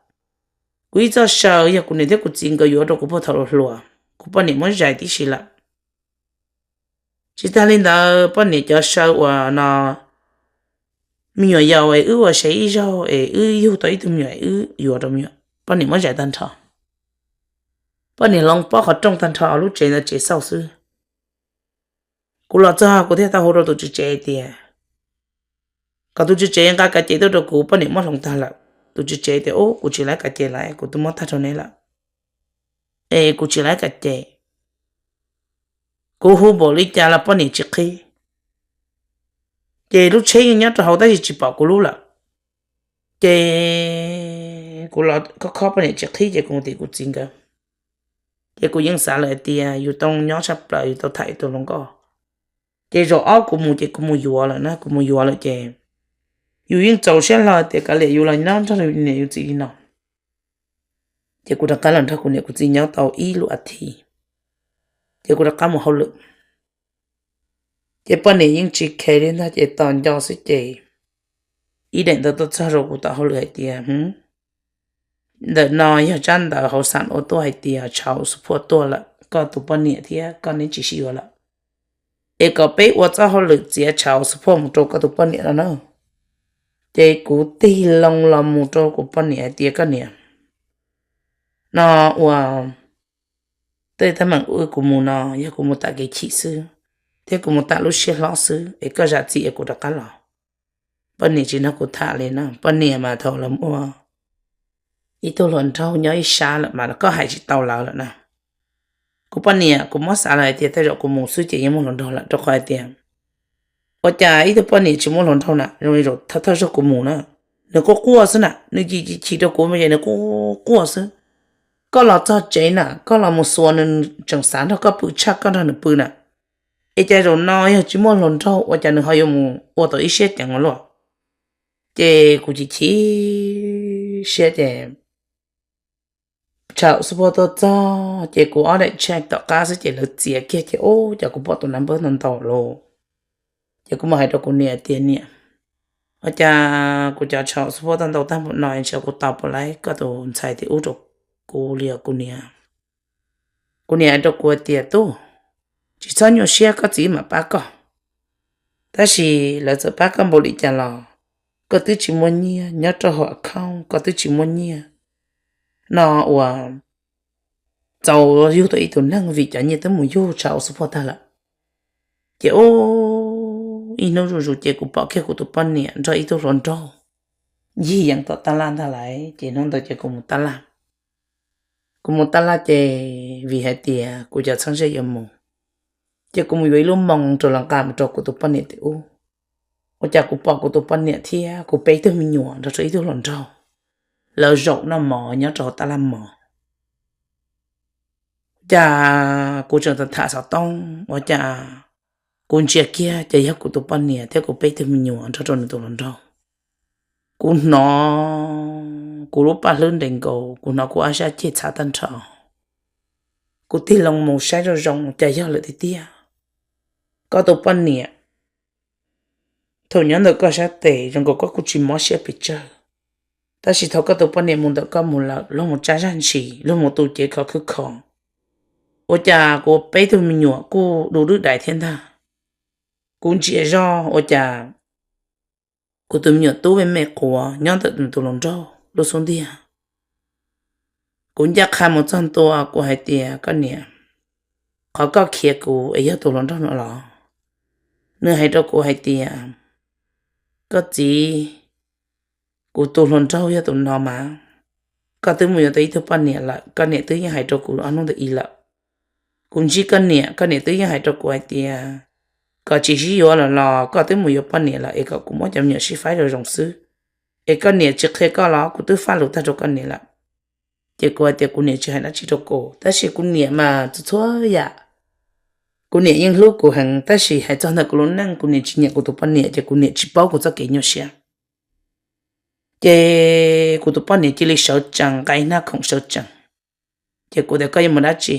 Kuv ib txoj saw yog kuv niam thiab kuv txiv nkawd yuav rau kuv puag thaum hluas, kuv poj niam muab zais tib si lawm. Tsis tag li ntawd poj niam cov saw uas no me nyuam yaus es wb ua se ib zaug es wb yug tau ib tug me nyuam es wb yuav rau me nyuam, poj niam muab zais tag nrho. Poj niam hloov pob qhov rooj tag nrho, lub tsev ntawd tsev xauj xwb. Kuv los txog kuv thiaj tau hu rau tus tswv tsev tias kom tus tswv tsev nqa kav ces tuaj rau kuv, poj niam muab hloov tag lawm. Tus tswv tsev tias ub, kuv tsis laib kav ces lawm, kuv twb muab tag rau neb lawm, es kuv tsis laib kav ces. Kuv hu npaum li cas los poj niam tsis qhib. Ces lub tsheb yeej nyob rau hauv tab sis tsis pom kuv lub lawm. Ces kuv los khob khob poj niam tsis qhib ces kuv mus tim kuv txiv nkawd. Ces kuv yeej xav lawm hais tias yus tau nyob tshaj plaws yus tau tham ib tug hluas nkauj. Ces zaum ob kuv mus ces kuv mus yuav lawm na, kuv mus yuav lawm ces yus yeej txaus siab hlo tias kav liam yus los nyob nrog yus niam yus txiv li no. Ces kuv rov qab los nrog kuv niam kuv txiv nyob tau ib lub as thiv, ces kuv rov qab mus hauj lwm. Ces poj niam yeej tsis khe li ntag, ces tos nco xwb ces ib daim ntawv tuaj txog rau kuv tom hauj lwm hais tias ntawm no yog tsab ntawv hauv xam ua tuaj hais tias tshau support tuaj lawm, koj tus poj niam thiab koj neb tsis sib yuav lawm, es kom peb ua txoj hauj lwm txiav tshau support mus rau koj tus poj niam no na. Ces kuv tig loo los mus rau kuv poj niam hais tias koj niam, no ua tej teeb meem uas kuv mus no yog kuv mus tam kev chim xwb, thiab kuv mus tam lub siab hlob xwb es koj zam txim es kuv rov qab los. Poj niam tsis nrog kuv tham li na, poj niam mas thaum lawv muaj ib tug hluas nraug nyob ib sab lawm mas koj hais tsis tau lawv lawm na. Kuv poj niam kuv muab xav lawm hais tias tej zaum kuv mus xwb ces yeej muaj hluas nraug lawm, rau qhov hais tias ua cas ib tug poj niam tsis muaj hluas nraug na, zoo li zaum thawj thawj zaug kuv mus na, nws quaj quaj xwb na, nws chim chim rau kuv ces nws quaj quaj xwb. Koj los txog tsev na, koj los mus xuas nws tseem xav nrog koj pw tshaj koj nrog nws pw na. Es cas zaum no yog tsis muaj hluas nraug ua cas nws ho yuav mus ua tau ib siab ceev ua luaj. Ces kuv chim chim siab ces tshau support tuaj txog ces kuv ob daim check tom qab xwb ces lawv txiav kiag ces ub, cas kuv pom tus naj npawb ntau ntau lauj. Ces kuv mam hais rau kuv niam tias niam, Ua cas kuv cov tshav xub puab tau ntau tag npaum no, ntshai kuv tos puas laib koj tus ntxhais tim ub rau kuv li os kuv niam. Kuv niam hais rau kuv tias, Tub, tsis txhob nyuaj siab, koj txiv mam pab koj. Tab sis lawv txawm pab koj npaum li cas los koj twb tsis muaj nyiaj, nyob rau hauv account koj twb tsis muaj nyiaj no uas txaus yug tau ib tug neeg, vim cov nyiaj twb mus yug tshav xub puab tag lawm. Ces ua ib hnub zuj zus ces kuv pom kiag kuv tus poj niam nrog ib tug hluas nraug ncig yees tom tab laj ntag lauj. Ces hnub ntawd ces kuv mus tab laj. Kuv mus tab laj ces vim hais tias kuv cov txheeb ze yuav mus, ces kuv mus yuav ib lub moos rau lawv nqa mus rau kuv tus poj niam tim ub. Ua cas kuv pom kuv tus poj niam thiab kuv peb tug me nyuam nrog rau ib tug hluas nraug, lawv zaum noj mov nyob rau hauv tab laj mov. Cas kuv tseem tham xov tooj, ua cas kuv ntsia kiag ces yog kuv tus poj niam thiab kuv peb tug me nyuam nrog rau nws tus hluas nraug. Kuv hnov kuv lub paj hlwb nres nkaus, kuv hnov kuv ob sab ceg txhav tag nrho. Kuv tig loo mus saib zoo zoo cas yog lawm tiag tiag. Koj tus poj niam thaum nyob ntawm koj sab tes zoo nkaus koj kuj tsis mob siab pes tsawg, tab sis thaum koj tus poj niam mus ntawm koj mus lawm, luag mus tsab zaj ntshis, luag mus tu cev khov khwb kho, ua cas kuv peb tug me nyuam kuj du dwb dais thiab ntag. Kuv ntsia zoj ua cas kuv tus me nyuam tub me me quav nyob ntawm tus hluas nraug lub xub ntiag. Kuv ncaj qha mus txog ntua kuv hais tias, Koj niam, qhov koj khiav kuv es yog tus hluas nraug no los? Nws hais rau kuv hais tias, Koj txiv, kuv tus hluas nraug yog tus no mas. Koj twb mus yuav tau ib tug poj niam lawm, koj niam twb yeej hais rau kuv ob hnub ntawd ib lawm. Kuv ntsib koj niam, koj niam twb yeej hais rau kuv hais tias kom tsis sib yuav lawm los koj twb mus yuav poj niam lawm es kom kuv muab cov me nyuam sib faib zoo zoo xwb. Es koj niam tsis qhia koj los kuv twb faj lus tag rau koj niam lawm. Ces kuv hais tias kuv niam tsis hais dab tsi rau kuv, tab sis kuv niam mas txhua txhua yam kuv niam yeej hlub kuv heev, tab sis hais txog ntawm kuv lub neej kuv niam tsis nyiam kuv tus poj niam ces kuv niam tsis paub kuv txoj kev nyuaj siab. Ces kuv tus poj niam cia li sawv tsees, nqa ib hnab khoom sawv tsees. Ces kuv tias, Koj yuav mus dab tsi?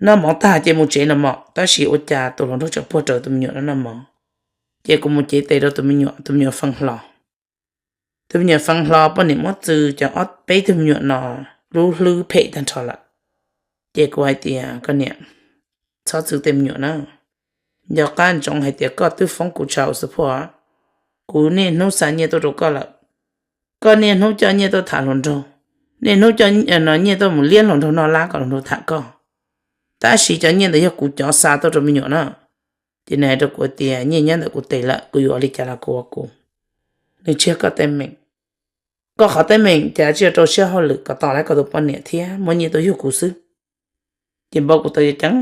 Noj mov tag ces mus tsev no mog. Tab sis ua cas tus hluas nraug tseem puag rawv tus me nyuam no noj mov. Ces kuv mus cev tes rau tus me nyuam, tus me nyuam feeb hlo. Tus me nyuam feeb hlo, poj niam muab txw cov ob peb tug me nyuam no lub hlwb phem tag nrho lawm. Ces kuv hais tias, Koj niam, txhob txw tej me nyuam na. Nco qab ntsoov hais tias koj twb foob kuv tshav xub puab, kuv niaj hnub xa nyiaj tuaj rau koj lawm. Koj niaj hnub coj nyiaj tuaj tham hluas nraug, niaj hnub coj nyiaj tuaj mus liab hluas nraug noj lab kom hluas nraug tham koj. Tab sis cov nyiaj ntawd yog kuv cov xa tuaj rau me nyuam na. Ces nws hais rau kuv tias, Nyiaj nyob ntawm kuv tes lawm, kuv yuav ua li cas los kuv ua kuv. Nws tsis yog koj teeb meem. Koj qhov teeb meem ces tsis yog rau siab hauj lwm kom tos lawv koj tus poj niam thiab muab nyiaj tuaj yug kuv xwb. Ces npau kuv tau yov ceev,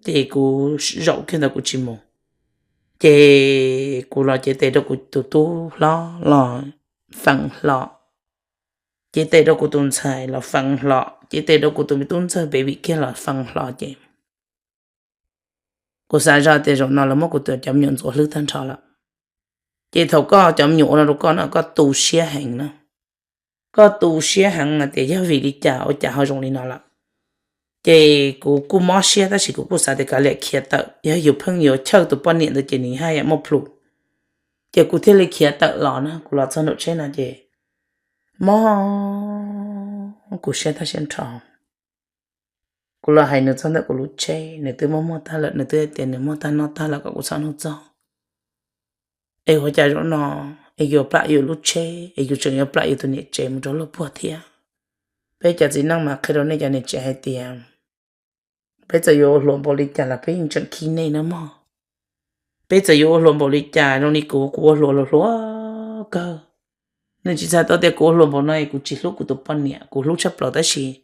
ces kuv zaum kiag ntawd kuv tsis mus. Ces kuv los cev tes rau kuv tus tub hlob los feeb hlo, cev tes rau kuv tus ntxhais los feeb hlo, cev tes rau kuv tus me tub ntxawg baby kiag los feeb hlo ces kuv xav zoj tias zaum no lawv muab kuv tus cov me nyuam ntxuav hlwb tag nrho lawm. Ces thaum koj cov me nyuam ua no rau koj no koj tu siab heev na. Koj tu siab heev no tias yog vim li cas ua cas ho zoo li no lawm. Ces kuv kuj mob siab tab sis kuv kuj xav tias kav liam khiav tawm, yog yus pheej yuav chawj tus poj niam ntawd ces nws haj yam muaj plhus. Ces kuv thiaj li khiav tawm los na, kuv los txog nraum tsheb no ces mob kuv siab tag siab nrho. Kuv los hais nws txog ntawm kuv lub tsheb, nws twb muab muag tag lawm, nws twb tias nws muag tag noj tag lawm kom kuv txhob nug txog. Es ua cas zaum no es yuav plam yus lub tsheb es yus tseem yuav plam yus tus niam tsev mus rau luag puag thiab. Peb cov txiv neej mas qhia rau nej cov niam tsev hais tias peb txawm yuav ua hluas npaum li cas los peb yeej tseem khib nej nawb mog. Peb txawm yuav ua hluas npaum li cas, zoo li kuv, kuv ua hluas hluas hluas kawg. Nej tsis txhais tau tias kuv ua hluas npaum no es kuv tsis hlub kuv tus poj niam, kuv hlub tshaj plaws tab sis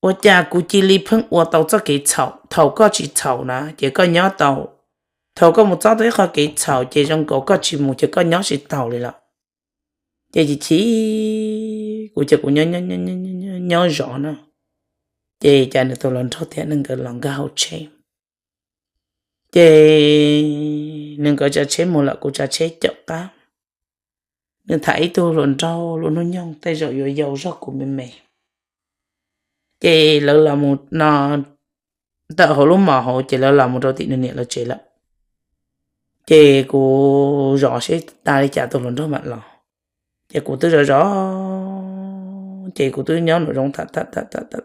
ua cas kuv cia li pheej ua tau txoj kev txhaum. Thaum koj tsis txhaum na ces koj nyob tau, thaum koj mus txob tau ib qho kev txhaum ces zoo nkaus koj tsis mus ces koj nyob tsis taus li lawm. Ces chim chim kuv ces kuv nyob zov na, ces cas nws tus hluas nraug thiab neeg nkawd los nkag hauv tsheb. Ces nws nkawd tsav tsheb mus lawm, kuv tsav tsheb caum qab. Nws tham ib tug hluas nraug lub hnub nyoog tej zaum yuav yau zog kuv me me. Ces lawv los mus no, tawm hauv lub mos hauv ces lawv los mus rau tim nws niam lawv tsev lawm. Ces kuv zov seb tas li cas tus hluas nraug mam los. Ces kuv twb zov zov, ces kuv twb nyob nraum zoov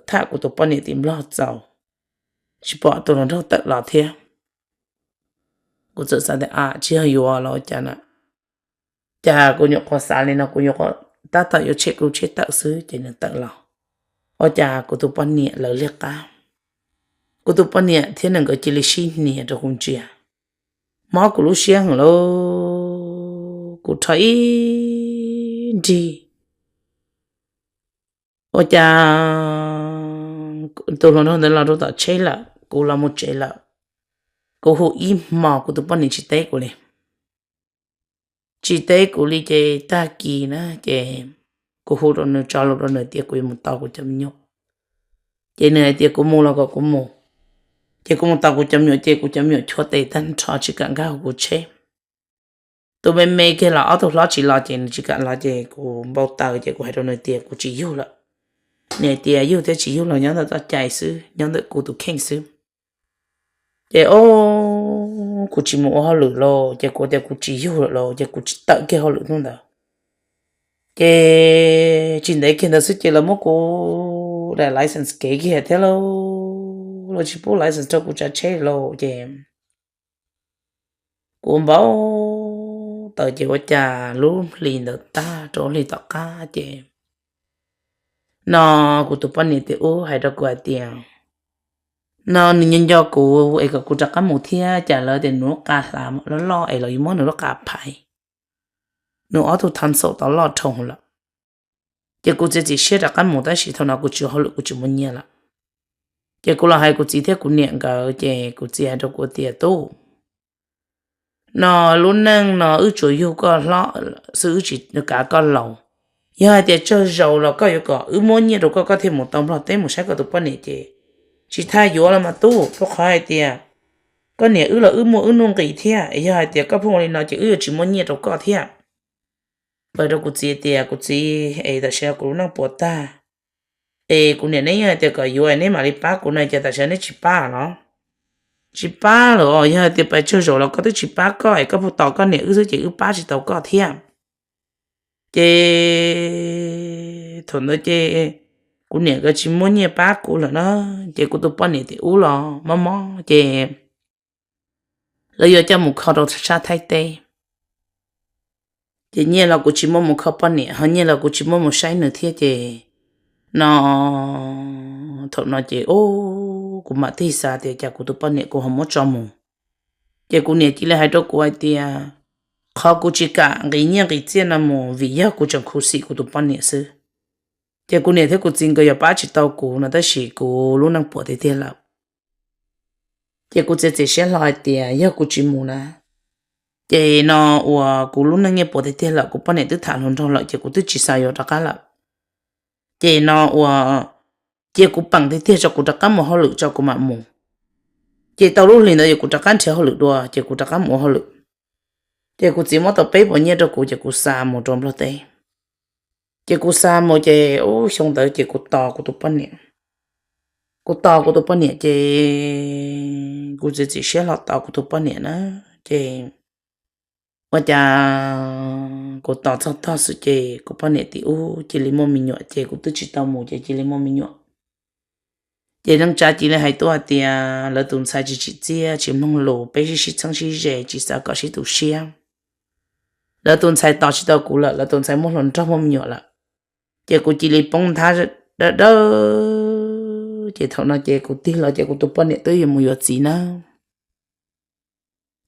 tham kuv tus poj niam tim Nplog txaus, tsis pom tus hluas nraug tawm los thiab. Kuv txawm xav tias a tsis yog yuav los cas na, cas kuv nyuam qhuav xav li no kuv nyuam qhuav tab tom yuav tshem kuv tsheb tawm xwb ces nws tawm los. Ua cas kuv tus poj niam lawv liab qab, kuv tus poj niam thiab nws nkawd cia li sib hnia rau kuv ntsia. Mob kuv lub siab heev lauj, kuv rho ib nrig. Ua cas tus hluas nraug ntawd los rau tom tsheb lawm, kuv los mus tsev lawm. Kuv hu ib hmos kuv tus poj niam tsis teb kuv li. Tsis teb kuv li ces tag kis na ces kuv hu rau nws, tso lus rau nws tias kuv yuav mus tos kuv cov me nyuam. Ces nws hais tias kuv mus los kom kuv mus. Ces kuv mus tos kuv cov me nyuam ces kuv cov me nyuam chua tes tag nrho tsis kam nkag hauv kuv tsheb. Tus me me kiag los ob tug hlob tsis los ces nws tsis kam los ces kuv npau taws ces kuv hais rau nws tias kuv tsis yug lawm. Nws hais tias yug thiab tsis yug los nyob ntawm txoj cai xwb, nyob ntawm kuv tus kheej xwb. Ces o, kuv tsis mus ua hauj lwm lauj, ces kuv tias kuv tsis yug lawm lauj, ces kuv tsis tawm kiag hauj lwm hnub ntawd. Ces tsis ntev kiag ntawd xwb ces lawv muab kuv daim license kev kiag thiab lauj, lawv tsis pub license rau kuv tsav tsheb lauj ces kuv npau taws ces ua cas lub hli ntawd tag rau hli tom qab ces no kuv tus poj niam tias ub hais rau kuv hais tias no nws nco nco kuv es kom kuv rov qab mus thiab cas lawv tias nws lub qa hlav loj loj es lawv yuav muab nws lub qa phais, nws ob tug thaj xaum tau loj dhau lawm. Ces kuv txiav txim siab rov qab mus tab sis thaum no kuv tsis ua hauj lwm kuv tsis muaj nyiaj lawm. Ces kuv los hais kuv txiv thiab kuv niam nkawd ces kuv txiv hais rau kuv tias tub, no lub neej no wb tsuas yug koj hlob xwb wb tsis kav koj laus. Yog hais tias tsawg zaus los koj yuav kom wb muab nyiaj rau koj koj thiaj mus tau Nplog teb mus saib koj tus poj niam ces tsis tas yuav los mas tub, rau qhov hais tias koj niam wb los wb muaj wb nuj nqis thiab, yog hais tias koj pheej ua li no ces wb yuav tsis muaj nyiaj rau koj thiab. Pab rau kuv txiv tias kuv txiv es tam sim no kuv lub neej puas tag es kuv niam neb yeej hais tias kom yuav neb mam li pab kuv no ces tam sim no neb tsis pab los? Tsis pab lawm os, yog hais tias pais tsawg zaus los koj twb tsis pab koj es koj pheej tos koj niam wb xwb ces wb pab tsis tau koj thiab. Ces thaum ntawd ces kuv niam nkawd tsis muaj nyiaj pab kuv lawm na, ces kuv tus poj niam tim ub los mob mob ces lawv yuav coj mus kho rau sab Thaib teb. Ces nyiaj los kuv tsis muaj mus kho poj niam, ho nyiaj los kuv tsis muaj mus saib nws thiab ces no thaum no ces kuv mam tig xav tias cas kuv tus poj niam kuv ho muab tso mus. Ces kuv niam cia li hais rau kuv hais tias qhov kuv tsis kam nqis nyiaj nqis txiaj no mus vim yog kuv tseem khuv xim kuv tus poj niam xwb. Ces kuv niam thiab kuv txiv nkawd yuav pab tsis tau kuv no tab sis kuv lub neej puas tiag tiag lawm. Ces kuv txiav txim siab hlo hais tias yog kuv tsis mus na, ces no uas kuv lub neej yeej puas tiag tiag lawm, kuv poj niam twb tham hluas nraug lawm ces kuv twb tsis xav yuav rov qab lawm. Ces no uas cia kuv peem tiag tiag tso kuv rov qab mus hauj lwm tso kuv mam mus. Ces tau lub hlis ntawd yog kuv rov qab nrhiav hauj lwm dua ces kuv rov qab mus ua hauj lwm. Ces kuv txiv muab tau peb puas nyiaj rau kuv ces kuv xa mus rau Nplog teb. Ces kuv xa mus ces ub xyoo ntawd ces kuv tos kuv tus poj niam. Kuv tos kuv tus poj niam ces kuv txiav txim siab hlo tos kuv tus poj niam na. Ces ua cas kuv tos txog tog xwb ces kuv poj niam tim ub cia li muaj me nyuam ces kuv twb tsis tau mus ces cia li muaj me nyuam. Ces neej tsa cia li hais tuaj hais tias lawv tus ntxhais tsis tsim txiaj tsis mloog lus, peb sib sib txheeb sib ze tsis xav kom sib tu siab. Lawv tus ntxhais tos tsis tau kuv lawm, lawv tus ntxhais muaj hluas nraug muaj me nyuam lawm. Ces kuv cia li poob nthab dawb dawb. Ces thaum no ces kuv tig los ces kuv tus poj niam twb yuav mus yuav txiv na.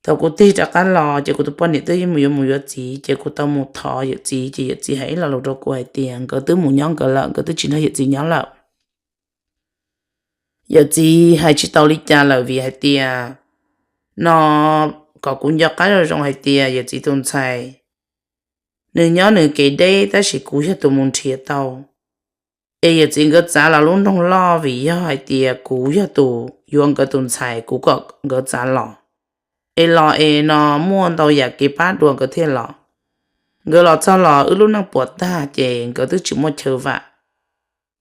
Thaum kuv tig rov qab los ces kuv tus poj niam twb yuav mus yuav mus yuav txiv ces kuv tau mus thov yawm txiv ces yawm txiv hais ib lo lus rau kuv hais tias nkawd twb mus nyob nkawd lawm, nkawd twb tsis nrog yawm txiv nyob lawm. Yawm txiv hais tsis tau li cas lawm vim hais tias no kom kuv nco qab zoo zoo hais tias yawm txiv tus ntxhais nws nyob nws kev deb tab sis kuv yog tus mus nrhiav tau. Es yawm txiv nkawd txav los lub nroog loj vim yog hais tias kuv yog tus yuav nkawd tus ntxhais kuv kom nkawd txav los. Es los es no muaj ntau yam kev pab dua nkawd thiaj los. Nkawd los txog los wb lub neej puas tag ces nkawd twb tsis muaj chaw vam.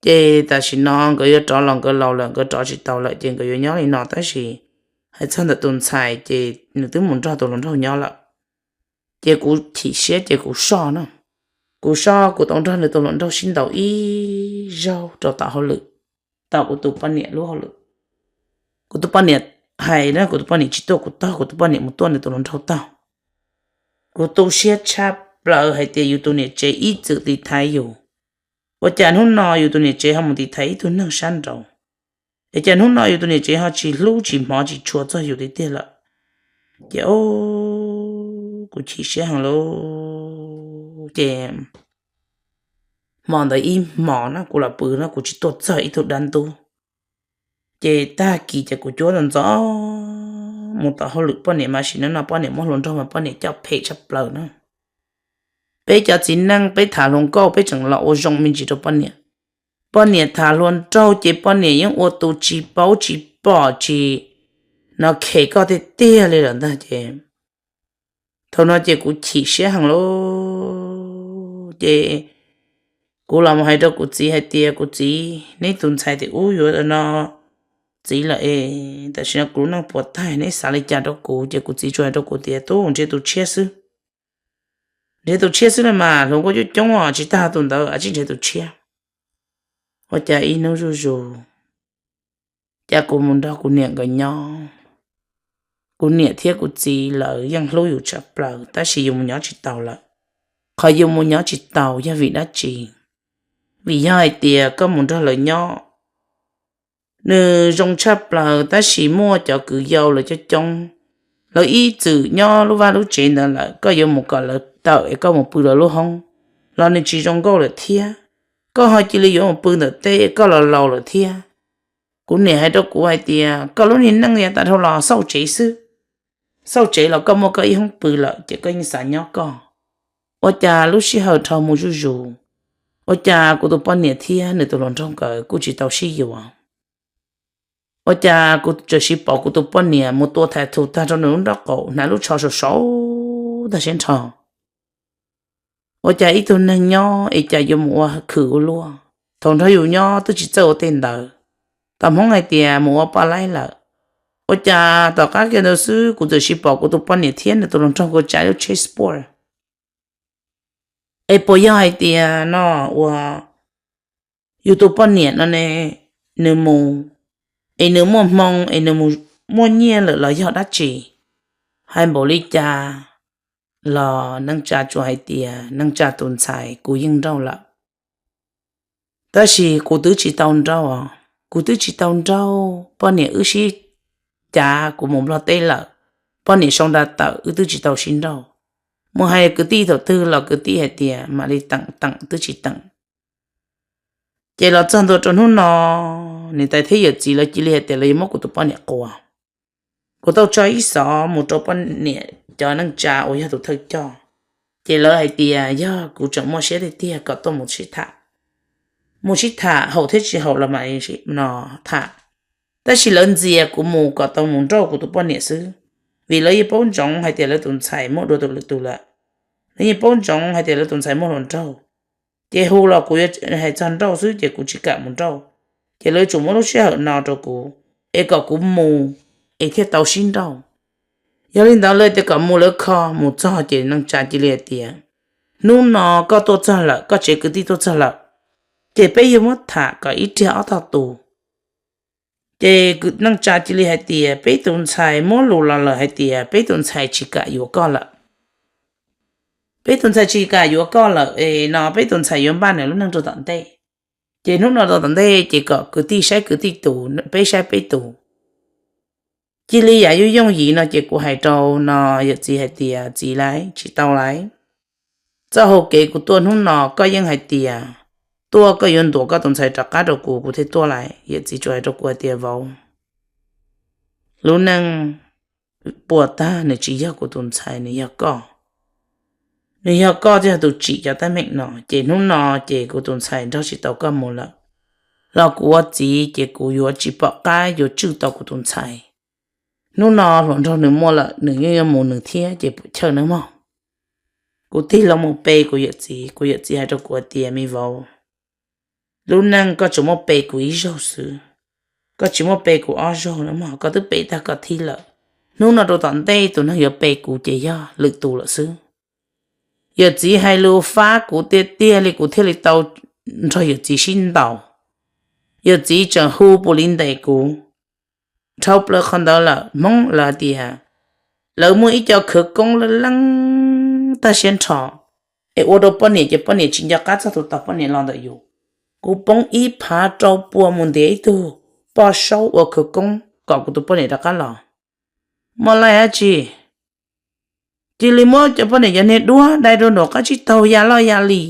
Ces tam sim no nkawd yuav rov los nkawd laus lawm nkawd rov tsis tau lawm ces nkawd yuav nyob li no tab sis Hais txog ntawm tus ntxhais ces nws twb mus nrog tus hluas nraug nyob lawm. Ces kuv chim siab ces kuv soj na. Kuv soj kuv tau nrog nws tus hluas nraug sib ntaus ib zaug rau tom hauj lwm, tom kuv tus poj niam lub hauj lwm. Kuv tus poj niam hais na, kuv tus poj niam tsis tuaj kuv tog, kuv tus poj niam mus tuaj nws tus hluas nraug tog. Kuv tu siab tshaj plaws hais tias yus tus niam tsev ib txwm tiv thaiv yus, ua cas hnub no yus tus niam tsev ho mus tiv thaiv ib tug neeg sab nraud? Es cas hnub no yus tus niam tsev ho tsis hlub tsis hmov tsis tshua txog yus tiag tiag lawm? Ces o, kuv chim siab heev lauj. Ces hmo ntawd ib hmos na kuv los pw na kuv tsis tuaj txog ib tug dab ntub. Ces tag kis ces kuv cuab ntxov ntxov mus tom hauj lwm, poj niam mas sim neej no poj niam muab hluas nraug mas poj niam coj phem tshaj plaws na. Peb cov txiv neej peb tham hluas nkauj peb tseem los ua zoo me ntsis rau poj niam. Poj niam tham hluas nraug ces poj niam yeej ua tus tsis paub tsis pom tsis no khem koj tiag tiag li lawm ntag ces. Thaum no ces kuv chim siab heev lauj. Ces kuv los mus hais rau kuv txiv hais tias, kuv txiv, neb tus ntxhais tim ub yuav no txiv lawm es tam sim no kuv lub neej puas tag, neb xav li cas rau kuv? Ces kuv txiv tsuas hais rau kuv tias, tub, nrhiav tus tshiab xwb. Nrhiav tus tshiab xwb los mas, hluas nkauj coob coob os, tsis tag tus ntawd, a, tsis nrhiav tus tshiab. Ua cas ib hnub zuj zus, cas kuv mus nrog kuv niam nkawd nyob. Kuv niam thiab kuv txiv lawv yeej hlub yus tshaj plaws tab sis yus mus nyob tsis tau lawm. Qhov yus mus nyob tsis tau yog vim dab tsi? Vim yog hais tias koj mus nrog lawv nyob, nws zoo tshaj plaws tab sis muaj cov kwv yau lawv coob coob, lawv ib txwm nyob lub vaj lub tsev ntawd lawm, koj yuav mus kom lawv tawm es koj mus pw lawv lub hoob los nws tsis zoo nkauj lawm thiab. Koj ho cia li yuav mus pw ntawm teb, koj los laus lawm thiab. Kuv niam hais rau kuv hais tias koj lub niag neej yav tas dhau los xauj tsev xwb, xauj tsev los koj muaj koj ib hoob pw lawm ces koj yeej xav nyob koj. Ua cas lub sij hawm dhau mus zuj zus, ua cas kuv tus poj niam thiab nws tus hluas nraug nkawd kuj tsis tau sib yuav? Ua cas kuv txawm siv pom kuv tus poj niam mus tua thais thu tag rau nws lub nraub qaum, hnav lub tsho sau sau tag siab nrho? Ua cas ib tug neeg nyob es cas yuav mus ua khwm ua luaj? Thaum nrog yus nyob twb tsis txawj ua tej ntawd, tau Hmoob hais tias mus ua poj laib lawm. Ua cas tom qab kiag ntawd xwb kuv txawm siv pom kuv tus poj niam thiab nws tus hluas nraug nkawd tsav lub tsheb sport. Es puas yog hais tias no ua yus tus poj niam no ne, nws mus es nws muaj hmoo es nws mus muaj nyiaj lawm los yog dab tsi? Hais npaum li cas los neej tsa tsuas hais tias neej tsa tus ntxhais kuv yeej nrauj lawm. Tab sis kuv twb tsis tau nrauj, kuv twb tsis tau nrauj, poj niam wb sib cav kuv mus Nplog teb lawm, poj niam sau nra tawm wb twb tsis tau sib nrauj. Mus hais kwv tij thaum twg los kwv tij hais tias mam li teem, teem twb tsis teem. Ces los txog ntua rau hnub no, niam tais thiab yawm txiv lawv cia li hais tias lawv yuav muab kuv tus poj niam quas. Kuv tau tso ib xov mus rau poj niam cov neej tsa uas yog tus thawj coj, ces lawv hais tias yog kuv tseem muaj siab tiag tiag kom tuaj mus sib tham. Mus sib tham haum thiab tsis haum los mam no tham. Tab sis lawv ntxias kuv mus kom tau mus nrauj kuv tus poj niam xwb, vim lawv yeej paub ntsoov hais tias lawv tus ntxhais muaj dua tus lwm tus lawm. Lawv yeej paub ntsoov hais tias lawv tus ntxhais muaj hluas nraug, ces hu los kuv yuav hais txog nrauj xwb ces kuv tsis kam mus nrauj. Ces lawv yuav tsum muab lub sij hawm no rau kuv, es kom kuv mus es thiaj tau sib nrauj. Yog li ntawd lawv tias kom mus lawv kho, mus txog ces neej tsa cia li hais tias hnub no koj tuaj txog lawm, koj tsev kwv tij tuaj txog lawm, ces peb yuav muab tham kom ib riag ob tog tus. Ces neej tsa cia li hais tias peb tus ntxhais muab lus los lawm hais tias peb tus ntxhais tsis kam yuav koj lawm. Peb tus ntxhais tsis kam yuav koj lawm es no peb tus ntxhais yuav npaj nws lub neej rau tom ntej. Ces hnub no rau tom ntej ces kom kwv tij saib kwv tij tus, peb saib peb tus. Cia li yam yooj yooj yim no ces kuv hais rau no yawm txiv hais tias txiv lauj, tsis tau lauj. Txoj hau kev kuv tuaj hnub no koj yeej hais tias tuaj koj yuav ntuas koj tus ntxhais rov qab rau kuv, kuv thiaj tuaj lauj. Yawm txiv tsuas hais rau kuv hais tias vauv, lub neej puas tag nws tsis yog kuv tus ntxhais, nws yog koj. Nws yog koj thiaj yog tus tsim cov teeb meem no, ces hnub no ces kuv tus ntxhais nrog tsis tau koj mus lawm, los kuv ua txiv ces kuv yuav tsis pom qab yuav tswj tau kuv tus ntxhais. Hnub no hluas nraug nws muaj lawm nws yeej yuav mus nws thiab ces puas chawj nawb mog. Kuv tig los mus pe kuv yawm txiv, kuv yawm txiv hais rau kuv tias me vauv, lub neej koj tsuas muaj pe kuv ib zaug xwb. koj tsis muaj pe kuv ob zaug no mog, koj twb pe tag koj thib lawm. Hnub no rau tom ntej tus neeg yuav pe kuv ces yog lwm tus lawm xwb. Yawm txiv hais lus fab kuv tiag tiag li, kuv thiaj li tau nrog yawm txiv sib ntaus. Yawm txiv tseem hu pus li ntes kuv. Dhau plaws qhov ntawd lawm, Hmoob lawv tias lawv muaj ib co khawv koob leej leej tag siab nrho, es ua rau poj niam ces poj niam tsis nco qab txog tus tau poj niam los ntawm yus. Kuv poob ib phav rau pua mus ntiav ib tug poj saub ua khawv koob kom kuv tus poj niam rov qab los. Muaj laij dab tsi? Cia li muab cov poj niam cov niag duab dai rau nraum qab tsib taug ya loj ya li.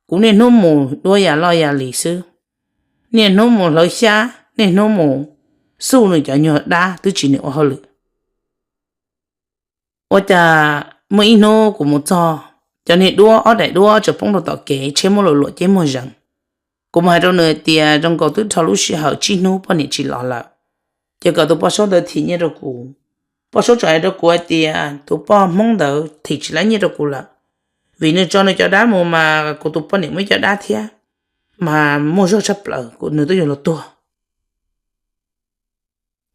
Kuv niaj hnub mus duab ya loj ya li xwb, niaj hnub mus hlawv xyab, niaj hnub mus xuj nws cov nyuag dab twb tsis nws ua hauj lwm. Ua cas muaj ib hnub kuv mus txog, cov niag duab, ob daim duab tseem poob rau tom kev, tsheb muab luam luam ceb muag zees. Kuv mus hais rau nws tias zoo nkaus twb dhau lub sij hawm tsib hnub poj niam tsis los lawm, ces kom tus poj saub ntawd thim nyiaj rau kuv. Poj saub tseem hais rau kuv hais tias tus poj Hmoob ntawd thim tsis laib nyiaj rau kuv lawm, vim nws tso nws cov dab mus mas kuv tus poj niam muaj ib co dab thiab, mas muaj zog tshaj plaws, nws twb yuav luag tuag.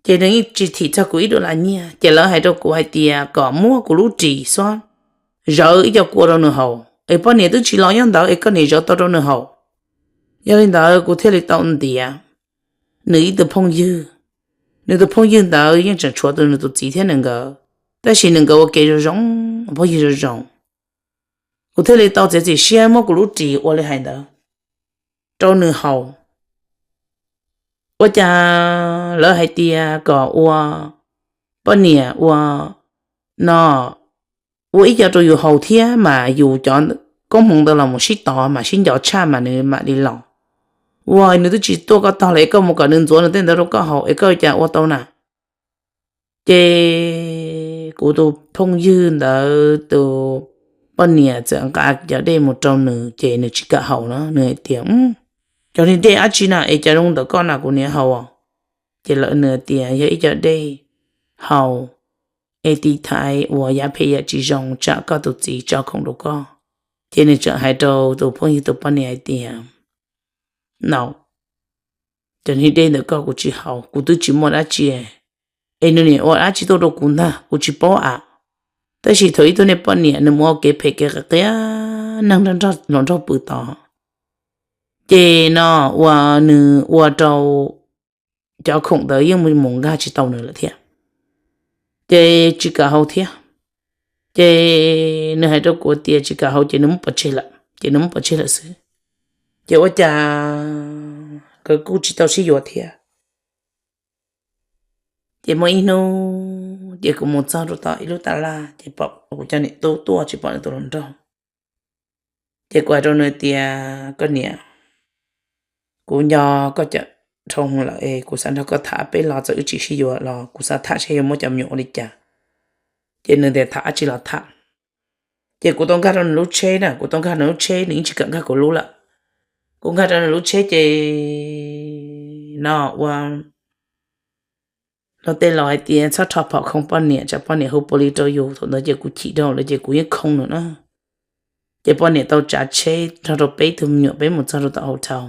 Ces nws yeej tsis thim txog kuv ib duas las nyiaj, ces lawv hais rau kuv hais tias kom muab kuv lub ris xwb, zawv ib co kua rau nws haus, es poj niam twb tsis los nyob ntawd es koj niam zawv tau rau nws haus. Yog li ntawd kuv thiaj li tau ntiav nws ib tug phooj ywg. Nws tus phooj ywg ntawd yeej tseem tshuav tus nws tus txiv thiab nws nkawd, tab sis nws nkawd ua ke zoo zoo, phooj ywg zoo zoo. Kuv thiaj li tau txiav txim siab muab kuv lub ris ua li hais ntawd rau nws haus. Ua cas lawv hais tias kom ua poj niam ua no, ua ib co rau yus haus thiab mas yus cov koob hmoov ntawd los mus sib tov mas sib nco tshaj mas nws mam li los. Ua nws twb tsis tuaj koj tog lawm es koj mus kom nws ntxuav nws tej ntawd rau koj haus es koj cas ua tau na. Ces kuv tus phooj ywg ntawd tus poj niam txawm nqa cov dej mus rau nws ces nws tsis kam haus na, nws hais tias, Cov niag dej dab tsi na es cas zoo ntawm koj na kuv niam haus? Ces lawv nws tias yog ib co dej haus es tiv thaiv uas yav phem yam tsis zoo tsam koj tus txiv tso khoom rau koj. Ces nws tseem hais rau tus phooj ywg tus poj niam hais tias, No, cov niag dej ntawm koj kuv tsis haus, kuv twb tsis muaj dab tsi, es nws niam ua dab tsi tuaj rau kuv ntag kuv tsis paub am. Tab sis thaum ib tug niag poj niam nws mus ua kev phem kev qias qias neeg nrog hluas nraug pw tod, ces no uas nws ua rau cov khoom ntawd yeej mus nkag tsis tau nws lawm thiab, ces tsis kam haus thiab. Ces nws hais rau kuv tias tsis kam haus ces nws muab pov tseg lawm, ces nws muab pov tseg lawm xwb. Ces ua cas nkawd kuj tsis tau sib yuav thiab. Ces muaj ib hnub ces kuv mus txog rau tom ib lub taj laj ces pom kuv cov niam tub tuaj tsis pom nws tus hluas nraug. Ces kuv hais rau nws tias, Koj niam, kuv nco koj cov dhau hwv lawm es kuv xav nrog koj tham peb lo, txawm wb tsis sib yuav los kuv xav tham saib yuav muab cov me nyuam ua li cas. Ces nws tias tham dab tsi los tham. Ces kuv tau nkag rau nws lub tsheb na, kuv tau nkag nws lub tsheb, nws yeej tsis kam nkag kuv lub lawm. Kuv nkag rau nws lub tsheb ces no ua luag tej laus hais tias txhob rho phom khoo poj niam, tsam poj niam hu pos lis rau yus. Thaum ntawd ces kuv chim dhau lawm ces kuv yeej khoo nws na. Ces poj niam tau tsav tsheb nrog rau peb tug me nyuam peb mus txog rau tom hotel.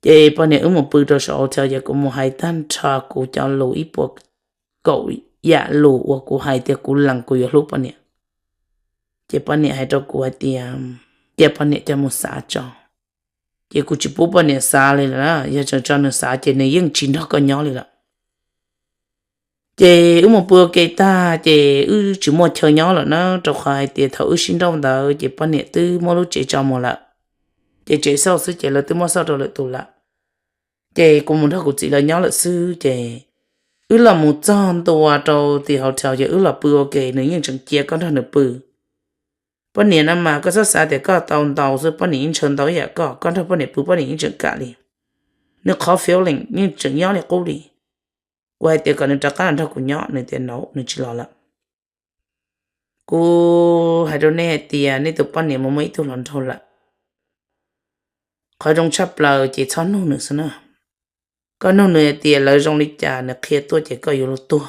Ces poj niam wb mus pw rau saum hotel ces kuv mus hais tag nrho kuv cov lus ib puas kaum yam lus uas kuv hais tias kuv lees kuv yuav hlub poj niam. Ces poj niam hais rau kuv hais tias cia poj niam coj mus xav tso. Ces kuv tsis pub poj niam xav li lawm, yog tseem tso nws xav ces nws yeej tsis nrog koj nyob li lawm. Ces wb mus pw ua ke tag ces wb tsis muaj chaw nyob lawm na, rau qhov hais tias thaum wb sib nrauj ntawd ces poj niam twb muab lub tsev tso mus lawm. Ces tsev xauj xwb ces lawv twb muab xauj rau lwm tus lawm. Ces kuv mus nrog kuv txiv lawv nyob lawm xwb ces wb los mus txog ntua rau tim hotel ces wb los pw ua ke, nws yeej tseem cia koj nrog nws pw. Poj niam no mas koj txhob xav tias koj tau ntau xwb, poj niam yeej ntshaw ntau ib yam koj, koj nrog poj niam pw poj niam yeej tseem kam li. Nws qhov feeling yeej tseem nyob li qub li. Kuv hais tias kom nws rov qab los nrog kuv nyob, nws tias no nws tsis los lawm. Kuv hais rau nej hais tias nej tus poj niam mus muaj ib tug hluas nraug lawm. Qhov zoo tshaj plaws ces txhob nug nws xwb na. Koj nug nws hais tias lawv zoo li cas nws qhia tuaj ces koj yuav luag tuag.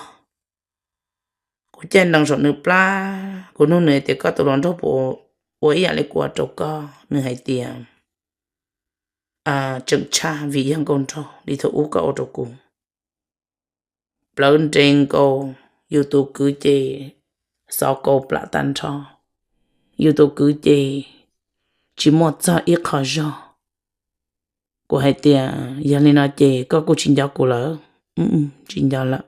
Kuv caij nrees saum nws plab, kuv nug nws hais tias koj tus hluas nraug puas ua ib yam li kuv ua rau koj, nws hais tias tseem tshaj vim yog nkauj nraug li thaum ub koj ua rau kuv. Plawv nres nkaus, yus tus kwv ces xov kaus plam tag nrho, yus tus kwv ces tsis muaj txog ib qho zog. Kuv hais tias, yog li no ces koj kuj tsis nco kuv lawm? Tsis nco lawm.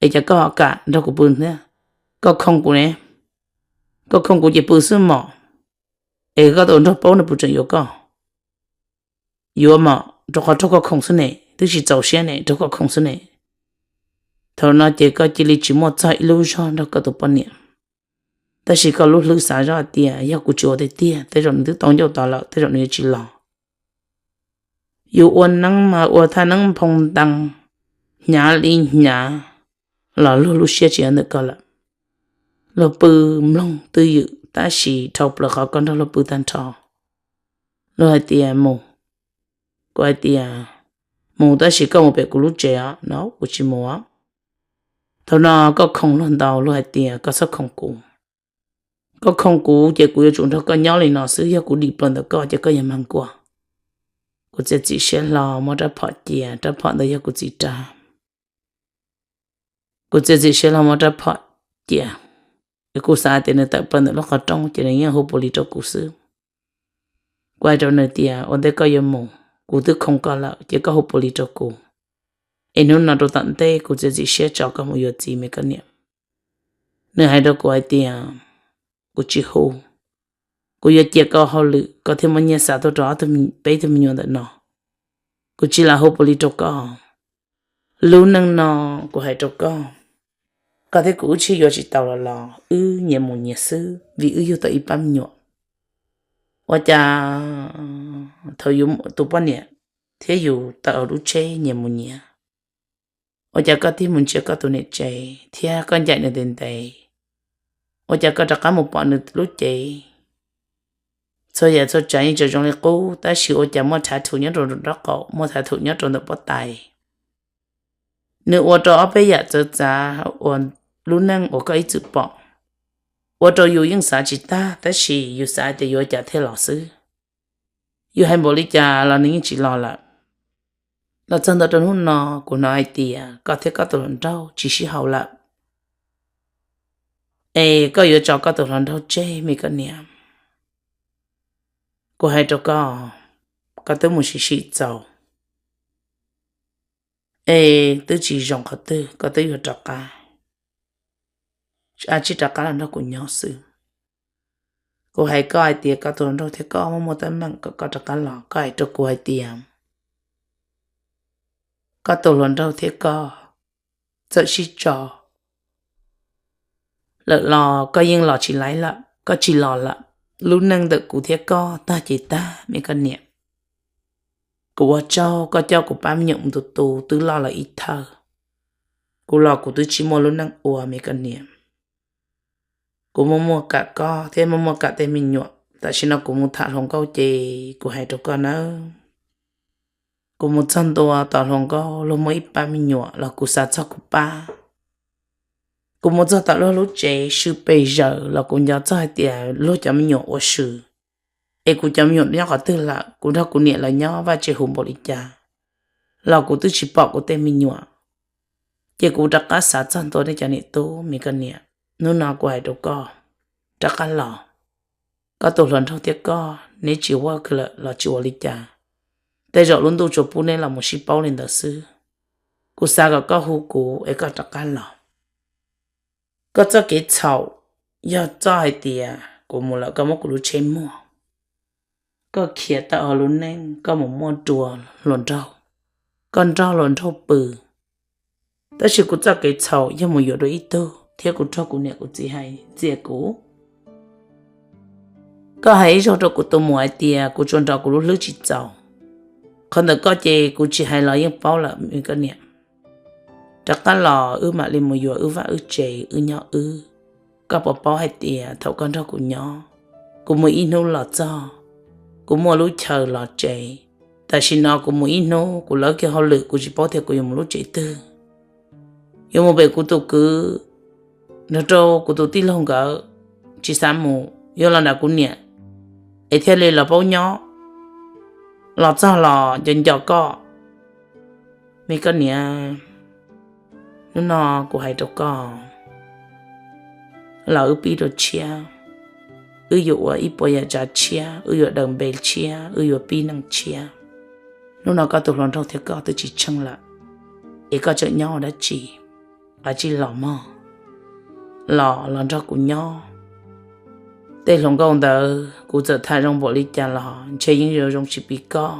Es cas koj ho kam nrog kuv pw thiab? Koj khoom kuv ne, koj khoom kuv ces pw xwb mom. Es koj tus nraug paub nws puas tseem yuav koj? Yuav mom, rau qhov raug koj khoom xwb ne, twb tsis txaus siab ne, raug koj khoom xwb ne. Thaum no ces koj cia li tsis muaj txog ib lub zog nrog koj tus poj niam. Tab sis koj lub hlwb xav zoj hais tias yog kuv tsis ua tiag tiag, tej zaum nws twb tau ncauj tod lawm, tej zaum nws yuav tsis los. Yus ua neeb mas ua thaj neeb nphoo ntees, hnyav li hnyav, los luag lub siab tsis nyob ntawm koj lawm. Luag pw mloog twj ywm tab sis dhau plaws qhov koj nrog luag pw tag nrho. Luag hais tias mus, kuv hais tias mus tab sis koj mus pem kuv lub tsev os no, kuv tsis mus. Thaum no koj khoom luag ntau, luag hais tias koj txhob khoom kuv. Koj khoom kuv ces kuv yuav tsum nrog koj nyob li no xwb, yog kuv dim plaws ntawm koj ces koj yuav mag nkuaj. Kuv txiav txim siab hlo muab rab phom cia, rab phom ntawd yog kuv txiv rab. Kuv txiav txim siab hlo muab rab phom cia, kuv xav tias nws tawm plaws ntawm lub qhov rooj ces nws yeej hu pus lis rau kuv xwb. Kuv hais rau nws tias ua ntej koj yuav mus, kuv twb khoom koj lawm ces koj hu pus lis rau kuv, es hnub no rau tom ntej kuv txiav txim siab tso koj mus yuav txiv me koj niam. Nws hais rau kuv hais tias kuv tsis hu, kuv yuav cia koj hauj lwm koj thiaj muaj nyiaj xa tuaj rau ob tug, peb tug me nyuam ntawm no. Kuv tsis lam hu pus lis rau koj. Lub neej no, kuv hais rau koj, koj thiab kuv wb tsheej yuav tsis tau los los wb nyias mus nyias xwb vim wb yug tau ib pab me nyuam. Ua cas thaum yus tus poj niam thiab yus tawm hauv lub tsheb nyias mus nyias, ua cas koj tig mus ntsia koj tus niam tsev thiab koj ncaim nws ntev ntev? Ua cas koj rov qab mus pom nws lub cev? Txhua yam txhua tsav yeej tseem zoo li qub tab sis ua cas muaj thav thum nyob rau nraub qaum, muaj thav thum nyob rau ntawm pob tais. Nws ua rau ob peb yam txawv txav uas lub neej uas koj ib txwm pom, ua rau yus yeej xav tsis tag tab sis yus xav tias yuav ua cas thiaj los xwb. Yus hais npaum li cas los nws yeej tsis los lawm. Los txog ntua rau hnub no, kuv hnov hais tias koj thiab koj tus hluas nraug tsis sib haum lawm, es koj yuav tso koj tus hluas nraug tseg me koj niam. Kuv hais rau koj, koj twb mus sim sim txaus, es twb tsis zoo qhov twg, koj twb yuav rov qab, a tsij rov qab los nrog kuv nyob xwb. Kuv hais koj hais tias koj tus hluas nraug thiab koj muaj muaj teeb meem kom koj rov qab los, koj hais rau kuv hais tias koj tus hluas nraug thiab koj txawm sib tso lawm los koj yeej los tsis laib lawm, koj tsis los lawm. Lub neej ntawm kuv thiab koj tag ces tag me koj niam. Kuv ua tsaug koj coj kuv pab me nyuam mus tu tu twb loj lawm ib thawj. Kuv los kuv twb tsis muaj lub neej ua me koj niam. Kuv muaj muaj kam koj thiab muaj muaj kam tej me nyuam, tam sim no kuv mus tham hluas nkauj ces kuv hais rau koj nawb, kuv mus txog ntua tom hluas nkauj luag muaj ib pab me nyuam los kuv xav txog kuv pab. Kuv mus txog tom luag lub tsev sw pes zaws los kuv nco txog hais tias luag cov me nyuam ua sw, es kuv cov me nyuam nyob qhov twg lawm, kuv nrog kuv niam lawv nyob vaj tse huv npaum li cas los kuv twb tsis pom kuv tej me nyuam. Ces kuv rov qab xav txog ntua nej cov niam tub me koj niam. Hnub no kuv hais rau koj, rov qab los. Koj tus hluas nraug thiab koj neb tsis ua kawg lawm los tsis ua li cas, tej zaum lub ntuj tsuas pub neb los mus sib paub li ntawd xwb. Kuv xav kom koj hu kuv es koj rov qab los. Koj txoj kev txhaum yog txoj hais tias kuv mus lawm koj muab kuv lub tsheb muag, koj khiav tawm hauv lub neej koj mus muaj dua hluas nraug, koj nrog hluas nraug pw. Tab sis kuv txoj kev txhaum yog mus yuav dua ib tug thiab kuv raug kuv niam kuv txiv hais txias kuv. Koj hais ib zaug rau kuv tus muam hais tias kuv tsuas nrog kuv lub hlwb tsis txaus, qhov ntawm koj ces kuv tsis hais los yeej paub lawm me koj niam. Rov qab los wb mam li mus yuav wb vaj wb tsev wb nyob wb. Koj puas paub hais tias thaum koj nrog kuv nyob, kuv mus ib hnub los txog, kuv muaj lub chaw los tsev. Tam sim no kuv mus ib hnub kuv lawv kiag hauj lwm kuv tsis paub tias kuv yuav mus lub tsev twg. Yuav mus pem kuv tus kwv, nrog rau kuv tus tij laug nkawd, tsis xav mus, yuav los nram kuv niam es thiaj li los paub nyob. los txog los nco nco koj. Me koj niam, hnub no kuv hais rau koj, los wb pib dua tshiab, wb yuav ua ib puas yam tsav tshiab, wb yuav daws npe tshiab, wb yuav pib neej tshiab. Hnub no koj tus hluas nraug thiab koj twb tsis tsheej lawm, es koj tseem nyob ua dab tsi? Kav tsij los mog, los los nrog kuv nyob. Tej hluas nkauj ntawd kuv txawm tham zoo npaum li cas los ntshe yeej yuav zoo tsis pib koj.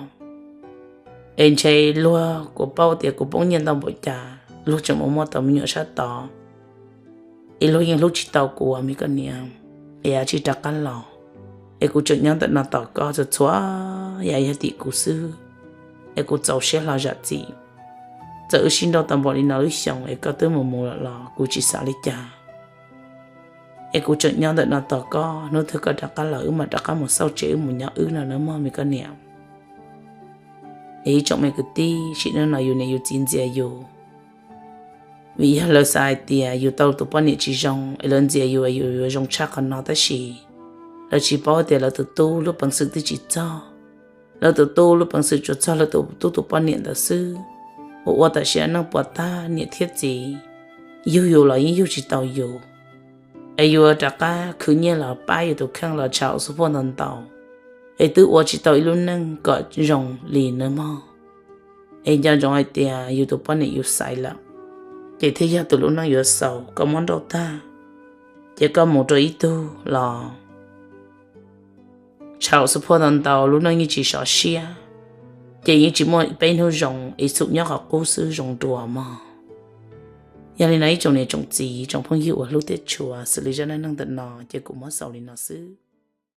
Es ntshe luag kuv paub tias kuv poob nyiaj ntau npaum cas luag tseem mus muaj tau me nyuam sab tod, es luag yeej hlub tsis tau kuv me koj niam. Es kav tsij rov qab los, es kuv tseem nyob ntawm no tos koj txhua txhua yam yog tim kuv xwb. Es kuv txaus siab hlo zam txim. Txawm wb sib nrauj tau npaum li no lub xyoo es koj twb mus mus lawm los kuv tsis xav li cas. Es kuv tseem nyob ntawm no tos koj, hnub twg koj rov qab los wb mam rov qab mus xauj tsev wb mus nyob wb no nawb mog me koj niam. Es ib tsoom me kwv tij, sim neej no yus niam yus txiv ntxias yus, vim yog lawv xav hais tias yus tau tus poj niam tsis zoo es lawv ntxias yus es yus yuav zoo tshaj qhov no tab sis lawv tsis paub tias lawv tus tub lub peev xwm twb tsis txog. Lawv tus tub lub peev xwm tsuas txog lawv tus tub tus poj niam ntawd xwb. Ua ua tam sim neej puas tag niam thiab txiv yug yus los yeej yug tsis tau yus. Es yuav rov qab khwv nyiaj los pab yus tus kheej los tshau xub phuaj ntau ntau, es twb ua tsis tau ib lub neej kom zoo li nawb mog. Es nco ntsoov hais tias yus tus poj niam yus xaiv lawm, ces thiaj yog tus lub neej yuav xaus. Koj muab nrauj tag, ces koj mus rau ib tug los tshau xub phuaj ntau ntau, lub neej yeej tsis sov siab, ces yeej tsis muaj peb hnub zoo, ib txhum nyob qhov qub xwb zoo dua mog. Yog li no ib tsoom niam tsoom txiv tsoom phooj ywg uas hlub thiab tshua, xws li zaj neej neeg ntawm no ces kuv muab xaus li no xwb.